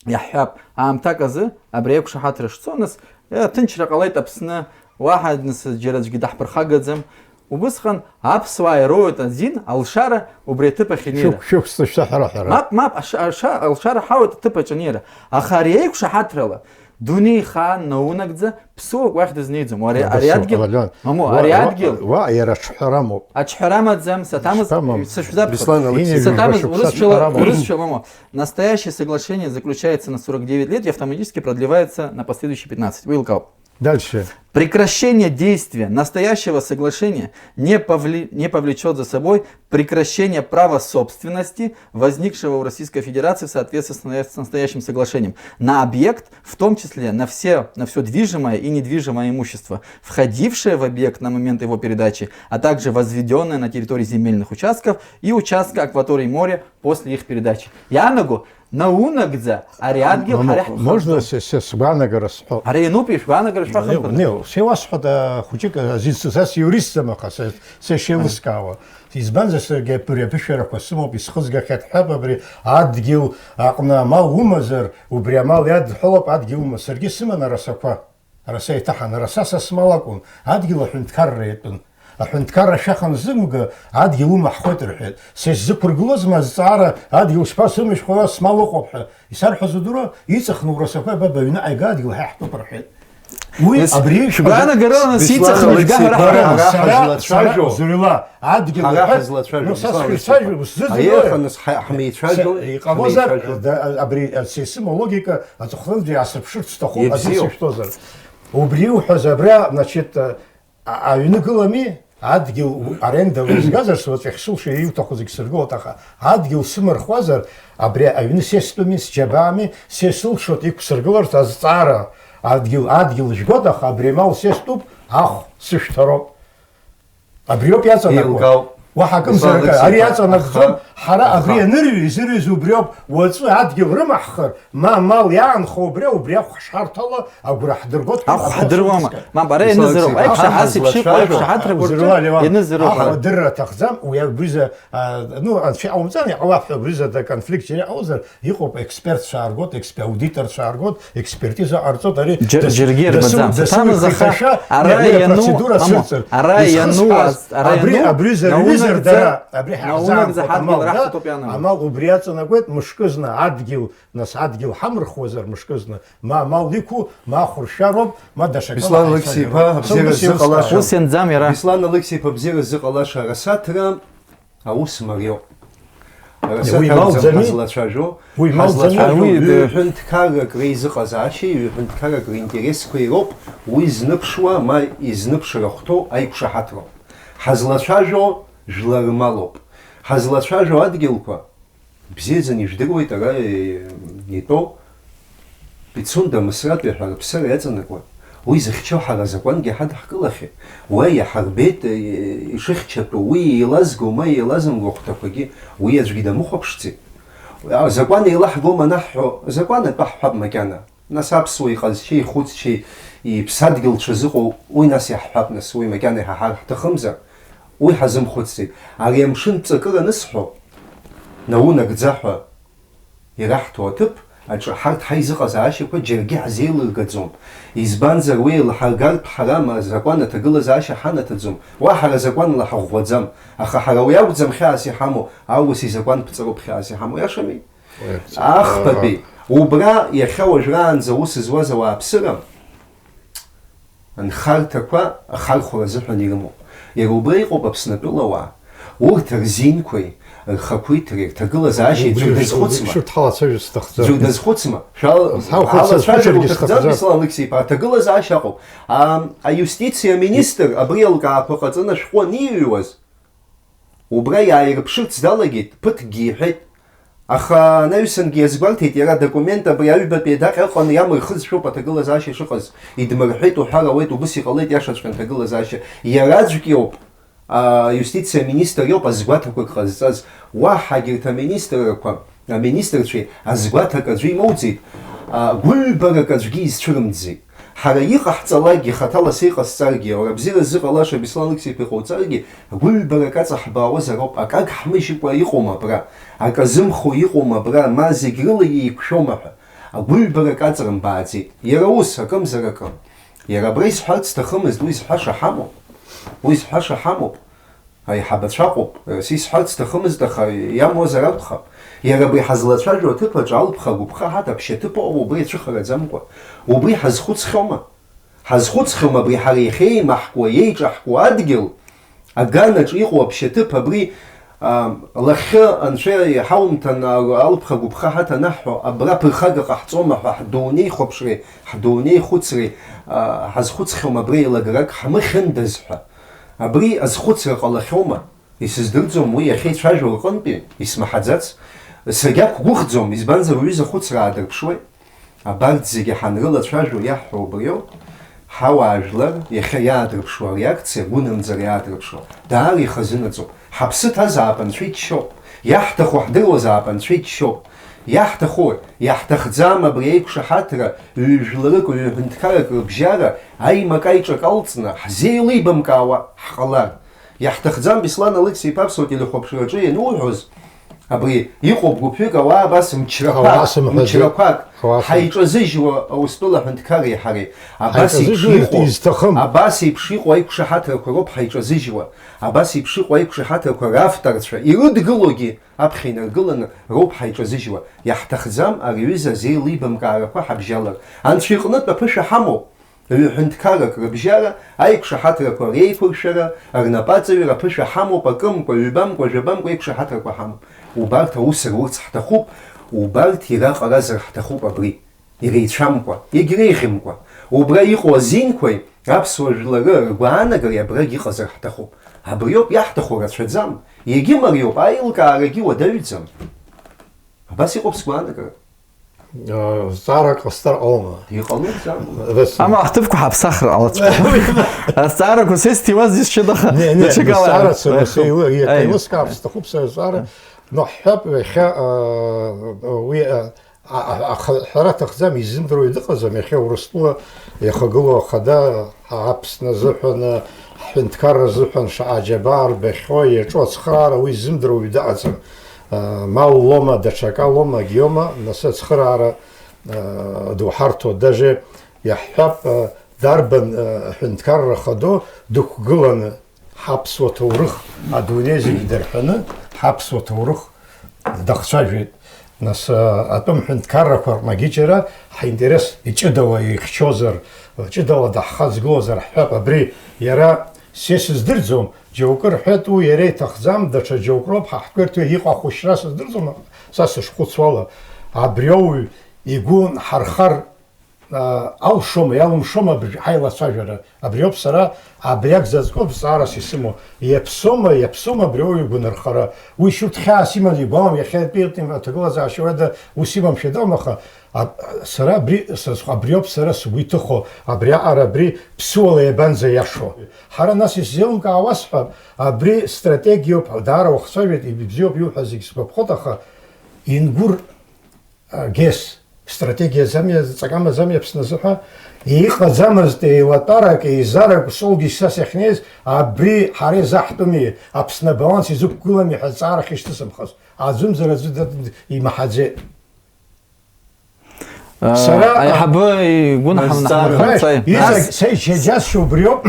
иаҳҳәап, аамҭак азы абри аиқәшаҳаҭра шцо, нас, э, ҭынчра ҟалеит Аԥсны, уаҳа нас џьара аӡәгьы даҳԥырхагаӡам. Убысҟан аԥсуаа ироуеит азин, алшара убри аҭыԥ ахь инеира. Шәықә-, шәықәсны шәаҳәара ҳәара. Мап, мап, аша-, аша-, алшара ҳауеит аҭыԥ аҿы анеира. Аха ари аиқәшаҳаҭрала, дунеихаан наунагӡа, ԥсуак уахь дызнеиӡом. Ари, Абасоуп, ари адгьыл, Алион. Мамоу, Уа, ари уа, адгьыл. Уа, иара аҽҳәарамоуп. Аҽҳәара амаӡам, саҭамыз, Ишԥамам? Сышәзаԥхьап. Беслан Алексеевич, Саҭамыз, шықәса урысшәала, аҽҳәарамоуп. Урысшәа, мамоу. Настоящее соглашение заключается на сорок девять лет и автоматически продлевается на последующие пятнадцать. Уеилкаауп. Дальше. Прекращение действия настоящего соглашения не повле-, не повлечет за собой прекращение права собственности, возникшего в Российской Федерации в соответствии с настоя-, с настоящим соглашением, на объект, в том числе на все, на всё движимое и недвижимое имущество, входившее в объект на момент его передачи, а также возведённое на территории земельных участков и участка акватории моря после их передачи. Иаанаго, наунагӡа ари адгьыл Мамоу, ҳара иаҳтәхаӡом. Можно се, се сгәаанагара сҳәо? Ҳара иануп ишәгәаанагара шәҭахымхада? Не, не, сеиуасҳәоит, а, хәыҷык азин сызас иуристым, аха се, се шеилыскаауа. Избанзар, саргьы абри аԥышәарақәа сымоуп, исхызгахьеит ҳәа абри адгьыл аҟны амал умазар, убри амал иадҳәалоуп адгьыл ума. Саргьы сыман арасақәа. Араса иҭаҳан, араса са смал акәын, адгьыл аҳәынҭқарра иатәын. Аҳәынҭқарра шәаха анзымга, адгьыл умаҳхуеит рҳәеит. Са исзықәыргылозма азҵаара, адгьыл шԥасымышәхуа, смал ыҟоуп ҳәа? Исарҳәаз удыруа, иҵыхны урасақәа, баба, аҩны ааига, адгьыл ҳа иаҳтәуп рҳәеит. Уи Нас абри шәгәаанагарала Беслан сиҵыхны Алексеи, жәга ҳәа ҳара, раҳәара. Ҳара, ҳара ҳазлацәажәо. Зырла, адгьыл Ҳара аҳәа-, ҳазлацәажәо, ну, са Беслан Алексеи. Схәыцәажәо, сзыӡырҩуа. Аиеи, аха нас ҳа-, ҳмеицәажәо, Иҟалозар, ҳмеицәажәо. Да, абри асистема логика аҵыхәтәантәи иаасырԥшырц сҭахуп, Ибзиоуп. Азин сышәҭозар. Убри иуҳәаз абра, значит, а-, аҩны гылами, адгьыл у-, арендала изгазар, сыуаҵә иахьсылшо иуҭаху зегь сыргылоит, аха адгьыл сымырхуазар, абри аҩны сестәыми, сџьабаами, сесылшоит иқәсыргыларц азҵаара, адгьыл, адгьыл жәгоит, аха абри амал сестәуп, ахә сышәҭароуп. Абриоуп иаҵанакуа. Еилкаауп. Уаҳа акымзар Беслан акы. Ари Алексеи-иԥа, иаҵанакӡом, аха, ҳара аха. Абри анырҩы, изырҩыз убриоуп. Уаҵәы адгьыл рымаҳхыр, ма амал иаанхо убри, убри ахә ҳшарҭала агәра ҳдыргоит ҳәа Ахә абра ҳдыруама? Сыҭ-, Мап, ара Беслан ианызароуп. Алексеи-иԥа, Аиқәшаҳаҭра аха асеиԥш иҟоу ҳазлацәажәо. Аиқәшаҳаҭрақәа Узырла, рҿы Леуан, ианызароуп. Ахә адырра аҭахӡам, уи абри за, а, ну, анцәа иҟаумҵан, иҟалап ҳәа абри за даконфликт џьара иҟоузар, Иҟоуп, експертцәа ааргоит, експ-, аудиторцәа ааргоит, експертиза ҟарҵоит, ари Џьа-, дасу-, џьаргьы дасу-, ирбаӡам. дасу Саҭамыз аха ихаҭашәа, ара не, не, иану, апроцедура аму, цәырҵыр. ара Изхысҳәааз, иану, ара абри, иану, абри зырҩызар наунагӡа, дара, абри наунагӡа ҳаҳзаанхоит ҳадгьыл амал, раҳҭатәуп да? Ианаго. Амал убри аҵанакуеит, мышкызны адгьыл, нас адгьыл ҳамырхуазар мышкызны, ма амал иқәу, ма ахәыршәароуп, ма даҽакала Беслан ҳаицәажәароуп. Алексеи-иԥа, Сынтәа абзиара сеилыскаауп. зыҟалаша. Ус ианӡам иара. Беслан Алексеи-иԥа, абзиара зыҟалаша арасаҭра, Аус мариоуп. Уи Арасаҭарӡам ималӡами? Ҳазлацәажәо, Уи ималӡами? ҳазлацәажәо Уи ды- ҩ-ҳәынҭқаррак реизыҟазаашьеи ҩ-ҳәынҭқаррак реинтересқәеи роуп уи зныԥшуа, ма изнымԥшыр ахәҭоу аиқәшаҳаҭроуп. Ҳазлацәажәо жәлар рмалоуп. Ҳазлацәажәо адгьылқәа, Бзиаӡаны ижәдыруеит ара, э, итәоу. Пицунда Мысратәи ҳәа рыԥсыра иаҵанакуа, уи зыхьчо ҳара азакәангьы ҳадаҳкылахьеит. Уа иаҳарбеит, э, ишыхьчатәу, уи еилазго, ма еилазымго ахәҭақәагьы, уи аӡәгьы дамыхәаԥшӡеит. Азакәан еилаҳгом анаҳҳәо, азакәан атәы ҳҳәап макьана. Нас аԥсуа иҟазшьеи ихәыцшьеи иԥсадгьыл дшазыҟоу, уи нас иаҳҳәап, нас уи макьана иҳаҳар ҳҭахымзар, уи ҳазымхәыцӡеит. Ари амшын ҵакыра анысҳәо, наунагӡа ҳәа ираҳҭо аҭыԥ, аҿы ҳарҭ ҳаизыҟазаашьақәа џьаргьы ҳзеилыргаӡом. Избанзар, уи еилҳаргартә ҳарама, азакәан аҭагылазаашьа ҳанаҭаӡом, уа ҳара закәанла ҳаӷәӷәаӡам, аха ҳара уи акәӡам хьаас иҳамоу, аурыс изакәан ԥҵароуп хьаас иҳамоу, иашами? Уи аԥҵа-, Ахԥатәи, аҳа. Убра иахьа уажәраанӡа аус зуаз ауааԥсыра, Анхарҭақәа ахархәара азыҳәан ирымоуп. Иара убра иҟоуп Аԥснатәыла ауаа. Урҭ рзинқәеи, рхақәиҭреи, рҭагылазаашьеи Убри аӡәыр шәт-, дазхәыцма? Шәырҭ ҳалацәажәо сҭахӡам. Аӡәыр дазхәыцма? Шәал-, Ҳа, ухәыц-, ҳалацәажәар ухәыцыргьы уҭахӡам, сҭахӡам. Беслан Алықьса-иԥа, аҭагылазаашьа ыҟоуп. Ам, аиустициа аминистр абри алкаақәа ҟаҵаны ашәҟәы аниҩуаз, Убра иааирԥшырц далагеит, ԥыҭкгьы иҳәеит. Аха анаҩсангьы иазгәарҭеит, иара адокумент абри аҩбатәи адаҟьа ыҟаны иамырхызшәоуп аҭагылазаашьа шыҟаз, идмырҳәеит уҳәар ауеит, убыс иҟалеит иашаҵәҟьан аҭагылазаашьа. Иара аӡәк иоуп, аиустициа аминистр иоуп азгәаҭақәак ҟазҵаз. Уаҳагь егьырҭ аминистррақәа, аминистрцәеи азгәаҭак аӡәы имоуӡеит, а, гәыҩбарак аӡәгьы изцәырымҵӡеит. Ҳара иҟаҳҵалакгьы, хаҭала сеиҟасҵаргьы, аура бзиара ззыҟалаша Беслан Алықьса-иԥа иҟауҵаргьы, гәыҩбарак аҵаҳбаауазароуп, акы агҳмыжькәа иҟоума абра, акы азымхо иҟоума абра, ма зегь рыла еиқәшәома ҳәа. Агәыҩбарак аҵрымбааӡеит. Иара ус, акымзар акы. Иара абра исҳәарц сҭахымызт, уи зҳәаша ҳамоуп. Уи зҳәаша ҳамоуп. Аиҳабацәа ыҟоуп, сисҳәарц сҭахымызт, аха иамуазар акәхап. Иара абри ҳазлацәажәо аҭыԥ аҿы алԥха-агәыԥха ҳаҭ аԥшьаҭыԥ ыҟоуп, убри ацәыхараӡамкәа. Убри ҳазхәыцхьоума? Ҳазхәыцхьоума абри ҳара иахьеимаҳкуа, иеиҿаҳкуа адгьыл, аганаҿ иҟоу аԥшьаҭыԥ абри, а, лахьхьы анцәа иҳаумҭан, а, алԥха-агәыԥха ҳаҭанаҳҳәо, абра ԥырхага ҟаҳҵома ҳәа ҳдунеихәаԥшреи, ҳдунеихәыцреи, а, ҳазхәыцхьоума абра еилагарак ҳмыхьындаз ҳәа? Абри азхәыцра ҟалахьоума? Исыздырӡом уи иахьа ицәажәо рҟынтәи, исмаҳаӡац. Сагьақәгәыӷӡом, избанзар, уҩыза хәыцра аадырԥшуеит. Абарҭ зегьы ҳанрылацәажәо иаҳҳәо убриоуп. Ҳауаажәлар иахьа иаадырԥшуа ареакциа, гәынамӡара иаадырԥшуа, даара ихазынаҵоуп. Ҳаԥсы ҭазаап, анцәа иччоуп. Иаҳҭаху ҳдыруазаап, анцәа иччоп. Иаҳҭаху, иаҳҭахӡам абри аиқәшаҳаҭра, ҩ-жәларык, ҩ-ҳәынҭқаррак рыбжьара, аимак-аиҿак алҵны, ҳзеилибамкаауа ҳҟалар. Иаҳҭахӡам, Беслан Алықьса-иԥа, аԥсуа телехәаԥшраҿы иануҳәоз, абри иҟоуп гәыԥҩык ауаа абас мчрақәак, Ауаа сымҳәаӡеит. Мчрақәак, Ауаа сым- ҳаиҿазыжьуа Аустәыла аҳәынҭқарреи ҳареи. Абас еиԥш Ҳаиҿазыжьуеит, иҟоу, изҭахым. Абас еиԥш иҟоу аиқәшаҳаҭрақәа роуп ҳаиҿазыжьуа. Абас еиԥш иҟоу аиқәшаҳаҭрақәа равторцәа ирыдгылогьы аԥхьа инаргыланы роуп ҳаиҿазыжьуа. Иаҳҭахӡам ари аҩыза азеилибамкаарақәа ҳабжьалар. Анцәа иҟнытә аԥышәа ҳамоуп. Ҩ-ҳәынҭқаррак рыбжьара, аиқәшаҳаҭрақәа реиқәыршәара, рнапаҵаҩра аԥышәа ҳамоуп, акымкәа, ҩбамкәа, жәабамкәа аиқәшаҳаҭрақәа ҳамоуп. Убарҭ аус рурц ҳҭахуп, убарҭ ираҟаразар ҳҭахуп абри, иреицәамкәа, егьреиӷьымкәа. Убра иҟоу азинқәеи аԥсуа жәлары ргәаанагареи абрагь иҟазар ҳҭахуп. Абриоуп иаҳҭаху, рацәаӡам, егьымариоуп, аилкаарагьы уадаҩӡам. Абас иҟоуп сгәаанагара. Зҵаарак ҟасҵар ҟалома? Иҟалоит, зҵаарак. Рыцны. Амала ҳҭыԥқәа ҳаԥсахыр ҟалаҵәҟьоуп. Азҵаарақәа сеи сҭиуаз џьысшьоит, аха Не, не, даҽакала. Зҵаара сара Аи. Сеилы-, Аи. Еилыскаап, сҭахуп сара зҵаара. Но ҳҳәап, иахьа, а, уи, а, а, а, аха-, ҳәара аҭахӡам, изымдыруа дыҟаӡам, иахьа Урыстәыла иахагылоу ахада Аԥсны азыҳәан, ҳҳәынҭқарра азыҳәан шаҟа аџьабаа рбахьоу, иаҿу ацхыраара уи ззымдыруа уаҩ дыҟаӡам. Мал лоума, даҽакы лоума, акгьы иоума, нас ацхыраара ду ҳарҭо, даже иаҳҳәап, дарбан ҳәынҭқарра хаду дықәгыланы ҳаԥсуа ҭоурых адунеи зегьы дырҳәаны ҳаԥсуа ҭоурых дахцәажәеит. Нас, а, атәым ҳәынҭқаррақәа рҟны џьара ҳаинтерес ҷыдала ихьчозар, ҷыдала даҳхаҵгылозар ҳҳәап, абри иара са исыздырӡом, џьоукы рҳәеит, уи иара иҭахӡам, даҽа џьоук роуп, ҳа ҳтәы ирҭо иҟоу ахәышьра сыздырӡом, са сышхәыцуала, абри ауаҩ игәы нҳархар, а, алшома, иалымшома абри ҳаилацәажәара? Абриоуп сара, абри акәзаҵәҟьоуп зҵаарас исымоу. Иаԥсоума, иаԥсоума абри ауаҩ игәынархара? Уи шьурҭ хьаас иманы игәалам, иахьатәи аҭагылазаашьа уаҩада ус имамшәа дыҟам, аха аб-, сара абри, сазхә-, абриоуп сара сгәы иҭыхо, абриаҟара абри ԥсыуала иабанӡа иашоу? Ҳара нас исзеилымкаауа уасҳәап, абри стратегиоуп, даара уахцәажәеит, ибзиоуп иуҳәаз зегь сгәаԥхоит, аха ингәыр Гес, стратегиаӡами, ҵак амаӡами Аԥсны азыҳәа? Иҟаӡамызт еилатәарак, еизарак, Солгьы са сахьнеиз, абри ҳара изаҳтәыми, Аԥсны абаланс изықәгылами ҳәа зҵаара ахьышьҭысымхыз. Аӡәымзар аӡәы д-, д-, имаҳаӡеит. Сара аиҳабы игәы наҳамнаҳмырхарц. Исак, сеи шьаџьасшьо убриоуп,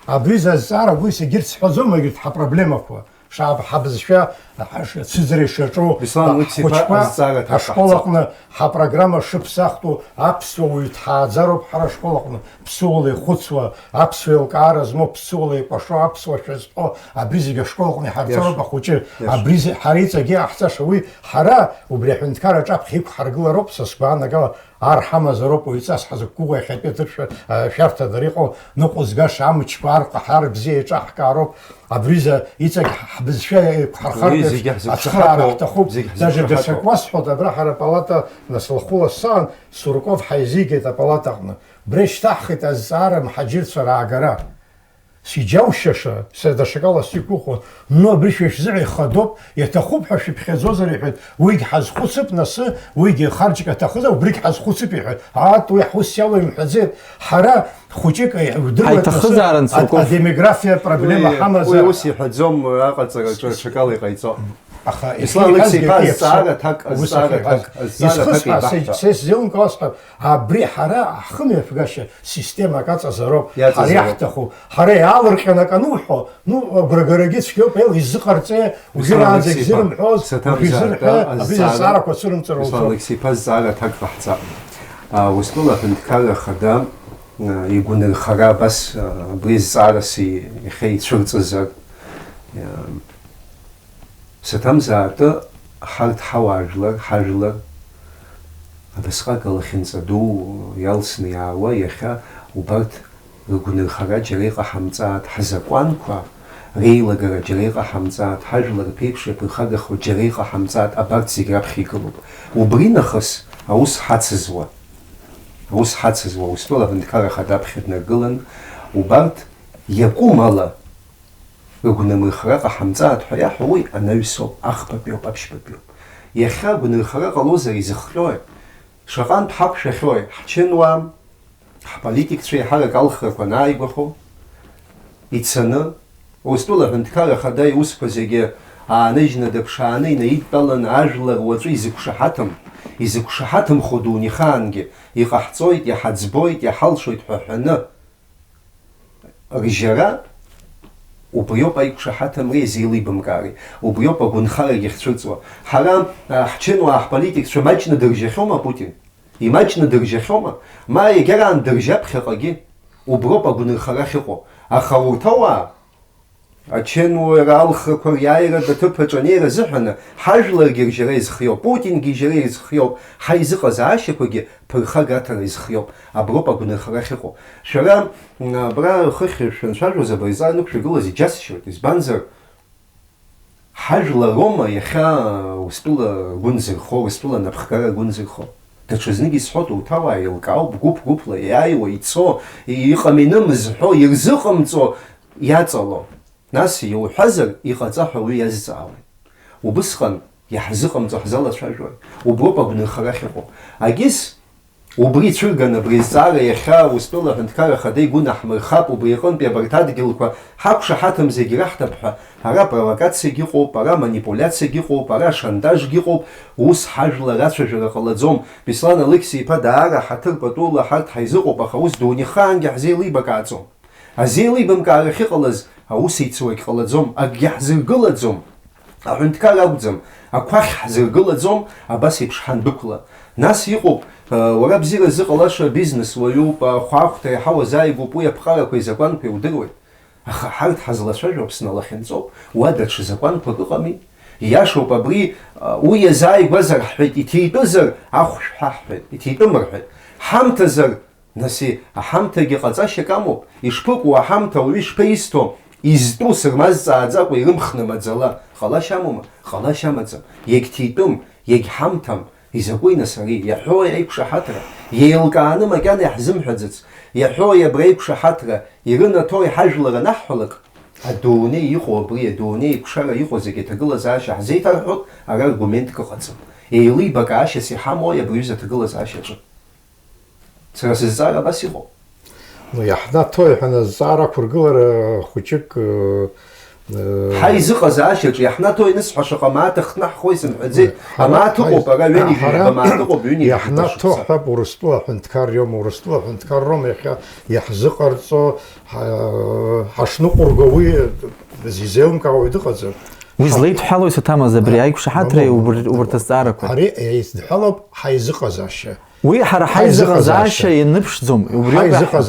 абри зазҵаара уи сегьырҭ сҳәаӡом, егьырҭ ҳапроблемақәа. Шааб ҳабызшәа ацәыӡра ишаҿу, Беслан Алықьса-иԥа, ҳхәыҷқәа азҵаара ҭак ашкол ҟаҳҵап. Аҟны ҳапрограмма шыԥсахтәу аԥсуа уаҩ дҳааӡароуп ҳара ашкол аҟны, ԥсуала ихәыцуа, аԥсуа еилкаара змоу, ԥсуала икәашо, аԥсуа шәа зҳәо, абри зегьы ашкол аҟны иҳарҵароуп. Иаша. Ахәыҷы, иаша. Абри зе-, ҳара иҵегьы иаҳҵаша уи, ҳара убри аҳәынҭқарра аҿаԥхьа иқәҳаргылароуп, са сгәаанагала, ар ҳамазароуп, уаҩҵас ҳзықәгәыӷуа иахьатәи аҭыԥ шәа-, а, шәарҭадароуп иҟоу, ныҟәызгаша амчқәа аркәаҳар бзиа еиҿаҳкаароуп, абри за-, иҵегь ҳбызшәа еиқәҳархартә уи еиԥш зегьы ацхыраара ҳзықәшаҳаҭуп, ҳҭахуп. Зегьы даҽа ҳзықәшаҳаҭуп. Даҽак уасҳәоит, абра ҳара апалата, нас лхәыла ссан, Сурков ҳаизигеит апалата аҟны. Убри шьҭаҳхит азҵаара мҳаџьырцәа раагара. Сиџьаушьаша, сара даҽакала сигәыӷуан, ну, абри шәа шәзыҳәа ихадоуп, иаҭахуп ҳәа шәыԥхьаӡозар, иҳәеит, уигь ҳазхәыцып, нас, уигь харџьк аҭахызар, убригь ҳазхәыцып, иҳәеит. Аат, уи ҳус иалоу имҳәаӡеит. Ҳара хәыҷык, удыруеит, нас, Ҳаиҭахызаарын, а-, Сурков. Адемографиатә проблема Уи, ҳамазар. Уи ус иҳәаӡом, аҟаҵараҿы аҽакала иҟаиҵо. Аха Беслан Алықьса-иԥа, иахьа азҵаара аҭак, ус азҵаара иахьа аҭак, азҵаара аҭак Изхысҳәааз, еибаҳҳәа. Сеи-, сеи сзеилымкаауа сҳәап, абри ҳара ҳхымҩаԥгашьа системак аҵазароуп. Иаҵазароуп. Ҳара иаҳҭаху, ҳара иаалырҟьаны акы ануҳәо, ну, агәрагарагьы цәгьоуп, еи, иззыҟарҵеи, Беслан уажәраанӡагь Алықьса-иԥа, зырымҳәоз, саҭамзааит, уажәы изырҳәа, а, абри азҵаара. Зҵаарақәа цәырымҵыр Беслан лзуп. Алықьса-иԥа, азҵаара аҭак ҟаҳҵап. А, Урыстәыла аҳәынҭқарра ахада, а, игәынырхара абас, а, абри азҵаарас и-, иахьа ицәырҵызар, а, Саҭамзаатәы ҳарҭ ҳауаажәлар, ҳажәлар, абасҟак алахьынҵа ду иалсны иаауа, иахьа убарҭ рыгәнырхара џьара иҟаҳамҵааит, ҳзакәанқәа реилагара џьара иҟаҳамҵааит, ҳажәлар рԥеиԥш иаԥырхагахо џьара иҟаҳамҵааит, абарҭ зегь раԥхьа игылоуп. Убри нахыс аус ҳацызуа, аус ҳацызуа, Урыстәыла аҳәынҭқарра ахада аԥхьа днаргылан, убарҭ иакәым ала, Рыгәнымырхара ҟаҳамҵааит ҳәа иаҳәо уи анаҩсоуп, ахԥатәиоуп, аԥшьбатәиоуп. Иахьа агәнырхара ҟалозар изыхҟьои? Шаҟантә ҳақәшәахьои ҳчынуаа, ҳполитикцәа еиҳарак алхрақәа анааигәахо? Ицаны, Урыстәыла аҳәынҭқарра ахада иусқәа зегьы ааныжьны дыԥшааны инаидтәалан ажәлар уаҵәы изықәшаҳаҭым, изықәшаҳаҭымхо дунеихаангьы иҟаҳҵоит, иҳаӡбоит, иҳалшоит ҳәа ҳәаны, Ржьара убриоуп аиқәшаҳаҭымреи азеилибамкаареи, убриоуп агәынхарагьы ахьцәырҵуа. Ҳара, а, ҳчынуаа, ҳполитикцәа маҷны дыржьахьоума Путин? Имаҷны дыржьахьоума? Ма иагьараан дыржьап ԥхьаҟагьы. Уброуп агәынырхара ахьыҟоу. Аха урҭ ауаа, ачынуаа ралхрақәа риааира аҭыԥ аҿы анеира азыҳәаны, ҳажәларгьы ржьара изхиоуп, Путингьы ижьара изхиоуп, ҳаизыҟазаашьақәагьы ԥырхага аҭара изхиоуп. Аброуп агәынырхара ахьыҟоу. Шәара, м, абра хыхь шәанцәажәоз абаҩҵаа нықәшәагылаз иџьасшьоит. Избанзар, ҳажәлар роума иахьа Урыстәыла ргәы нзырхо, Урыстәыла анапхгара ргәы нзырхо? Даҽазнык исҳәоит, урҭ ауаа еилкаауп, гәыԥ-гәыԥла иааиуа, ицо, иҟам-иным зҳәо, ирзыҟамҵо иаҵало. Нас иуҳәазар, иҟаҵа ҳәа уи иазҵаауеит. Убысҟан иаҳзыҟамҵо ҳзалацәажәои? Уброуп агәнырхара ахьыҟоу. Агьыс, убри ицәырганы, абри азҵаара иахьа Урыстәыла аҳәынҭқарра ахада игәы наҳмырхап, убри аҟынтәи абарҭ адгьылқәа ҳақәшаҳаҭым зегь раҳҭап ҳәа, ара провокациагьы ыҟоуп, ара манипулиациагьы ыҟоуп, ара шантажгьы ыҟоуп, ус ҳажәлар ацәажәара ҟалаӡом. Беслан Алықьса-иԥа даара ҳаҭыр патула ҳарҭ ҳаизыҟоуп, аха ус дунеихаангьы ҳзеилибакааӡом. Азеилибамкаара ахьыҟалаз, аус еицуагь ҟалаӡом, акгьы ҳзыргылаӡом. Аҳәынҭқар акәӡам, ақәахь ҳзыргылаӡом, абас еиԥш ҳандәықәла. Нас иҟоуп, уара бзиара зыҟалаша бизнес уаҩуп, ахәаахәҭра иаҳа уазааигәоуп, уи аԥҟарақәеи азакәанқәеи удыруеит. Аха ҳарҭ ҳазлацәажәо Аԥсны алахьынҵоуп, уа даҽа закәанқәак ыҟами? Ииашоуп абри, уи иазааигәазар ҳҳәеит, иҭитәызар ахә шәҳәа ҳҳәеит, иҭитәым рҳәеит. Ҳамҭазар Нас, аҳамҭагьы ҟаҵашьак амоуп, ишԥыкәу аҳамҭа ауаҩы ишԥаисҭо, изтәу сырмазҵааӡакәа ирымхны маӡала, ҟалашьа амоума? Ҟалашьа амаӡам. Иагьҭитәым, иагьҳамҭам, изакәи нас ари, иаҳәои аиқәшаҳаҭра, иеилкааны макьана иаҳзымҳәаӡац, иаҳәои абра аиқәшаҳаҭра, ирынаҭои ҳажәлар анаҳҳәалак, адунеи иҟоу абри, адунеи еиқәшара иҟоу зегьы аҭагылазаашьа ҳзеиҭарҳәоит, ара аргументк ыҟаӡам. Еилибакаашьас иҳамои абри аҩыза аҭагылазаашьаҿы? Сара сызҵаара абас иҟоуп. Ну, иаҳнаҭои ҳәа азҵаара ақәыргылара хәыҷык, э, Ҳаизыҟазаашьаҿы иаҳнаҭо ианысҳәа, шаҟа мааҭ ахҭнаҳхуеи сымҳәаӡеит. Амааҭ ыҟоуп, ара ҩынҩажәи жәаба мааҭ ыҟоуп, ҩынҩажәи жәаба шықәса. Иаҳнаҭо ҳҳәап, Урыстәыла аҳәынҭқарра иоума, Урыстәыла аҳәынҭқарроума иахьа иаҳзыҟарҵо, ҳа-, ҳашныҟәырго уи изеилымкаауа дыҟаӡам. Уи злеидҳәалоу исаҭамыз абри аиқәшаҳаҭреи убр-, убарҭ азҵаарақәеи? Ари еидҳәалоуп ҳаизыҟазаашьа. Уи ҳара ҳаизыҟазаашьа ианыԥшӡом, убриоуп иаҳҳәо.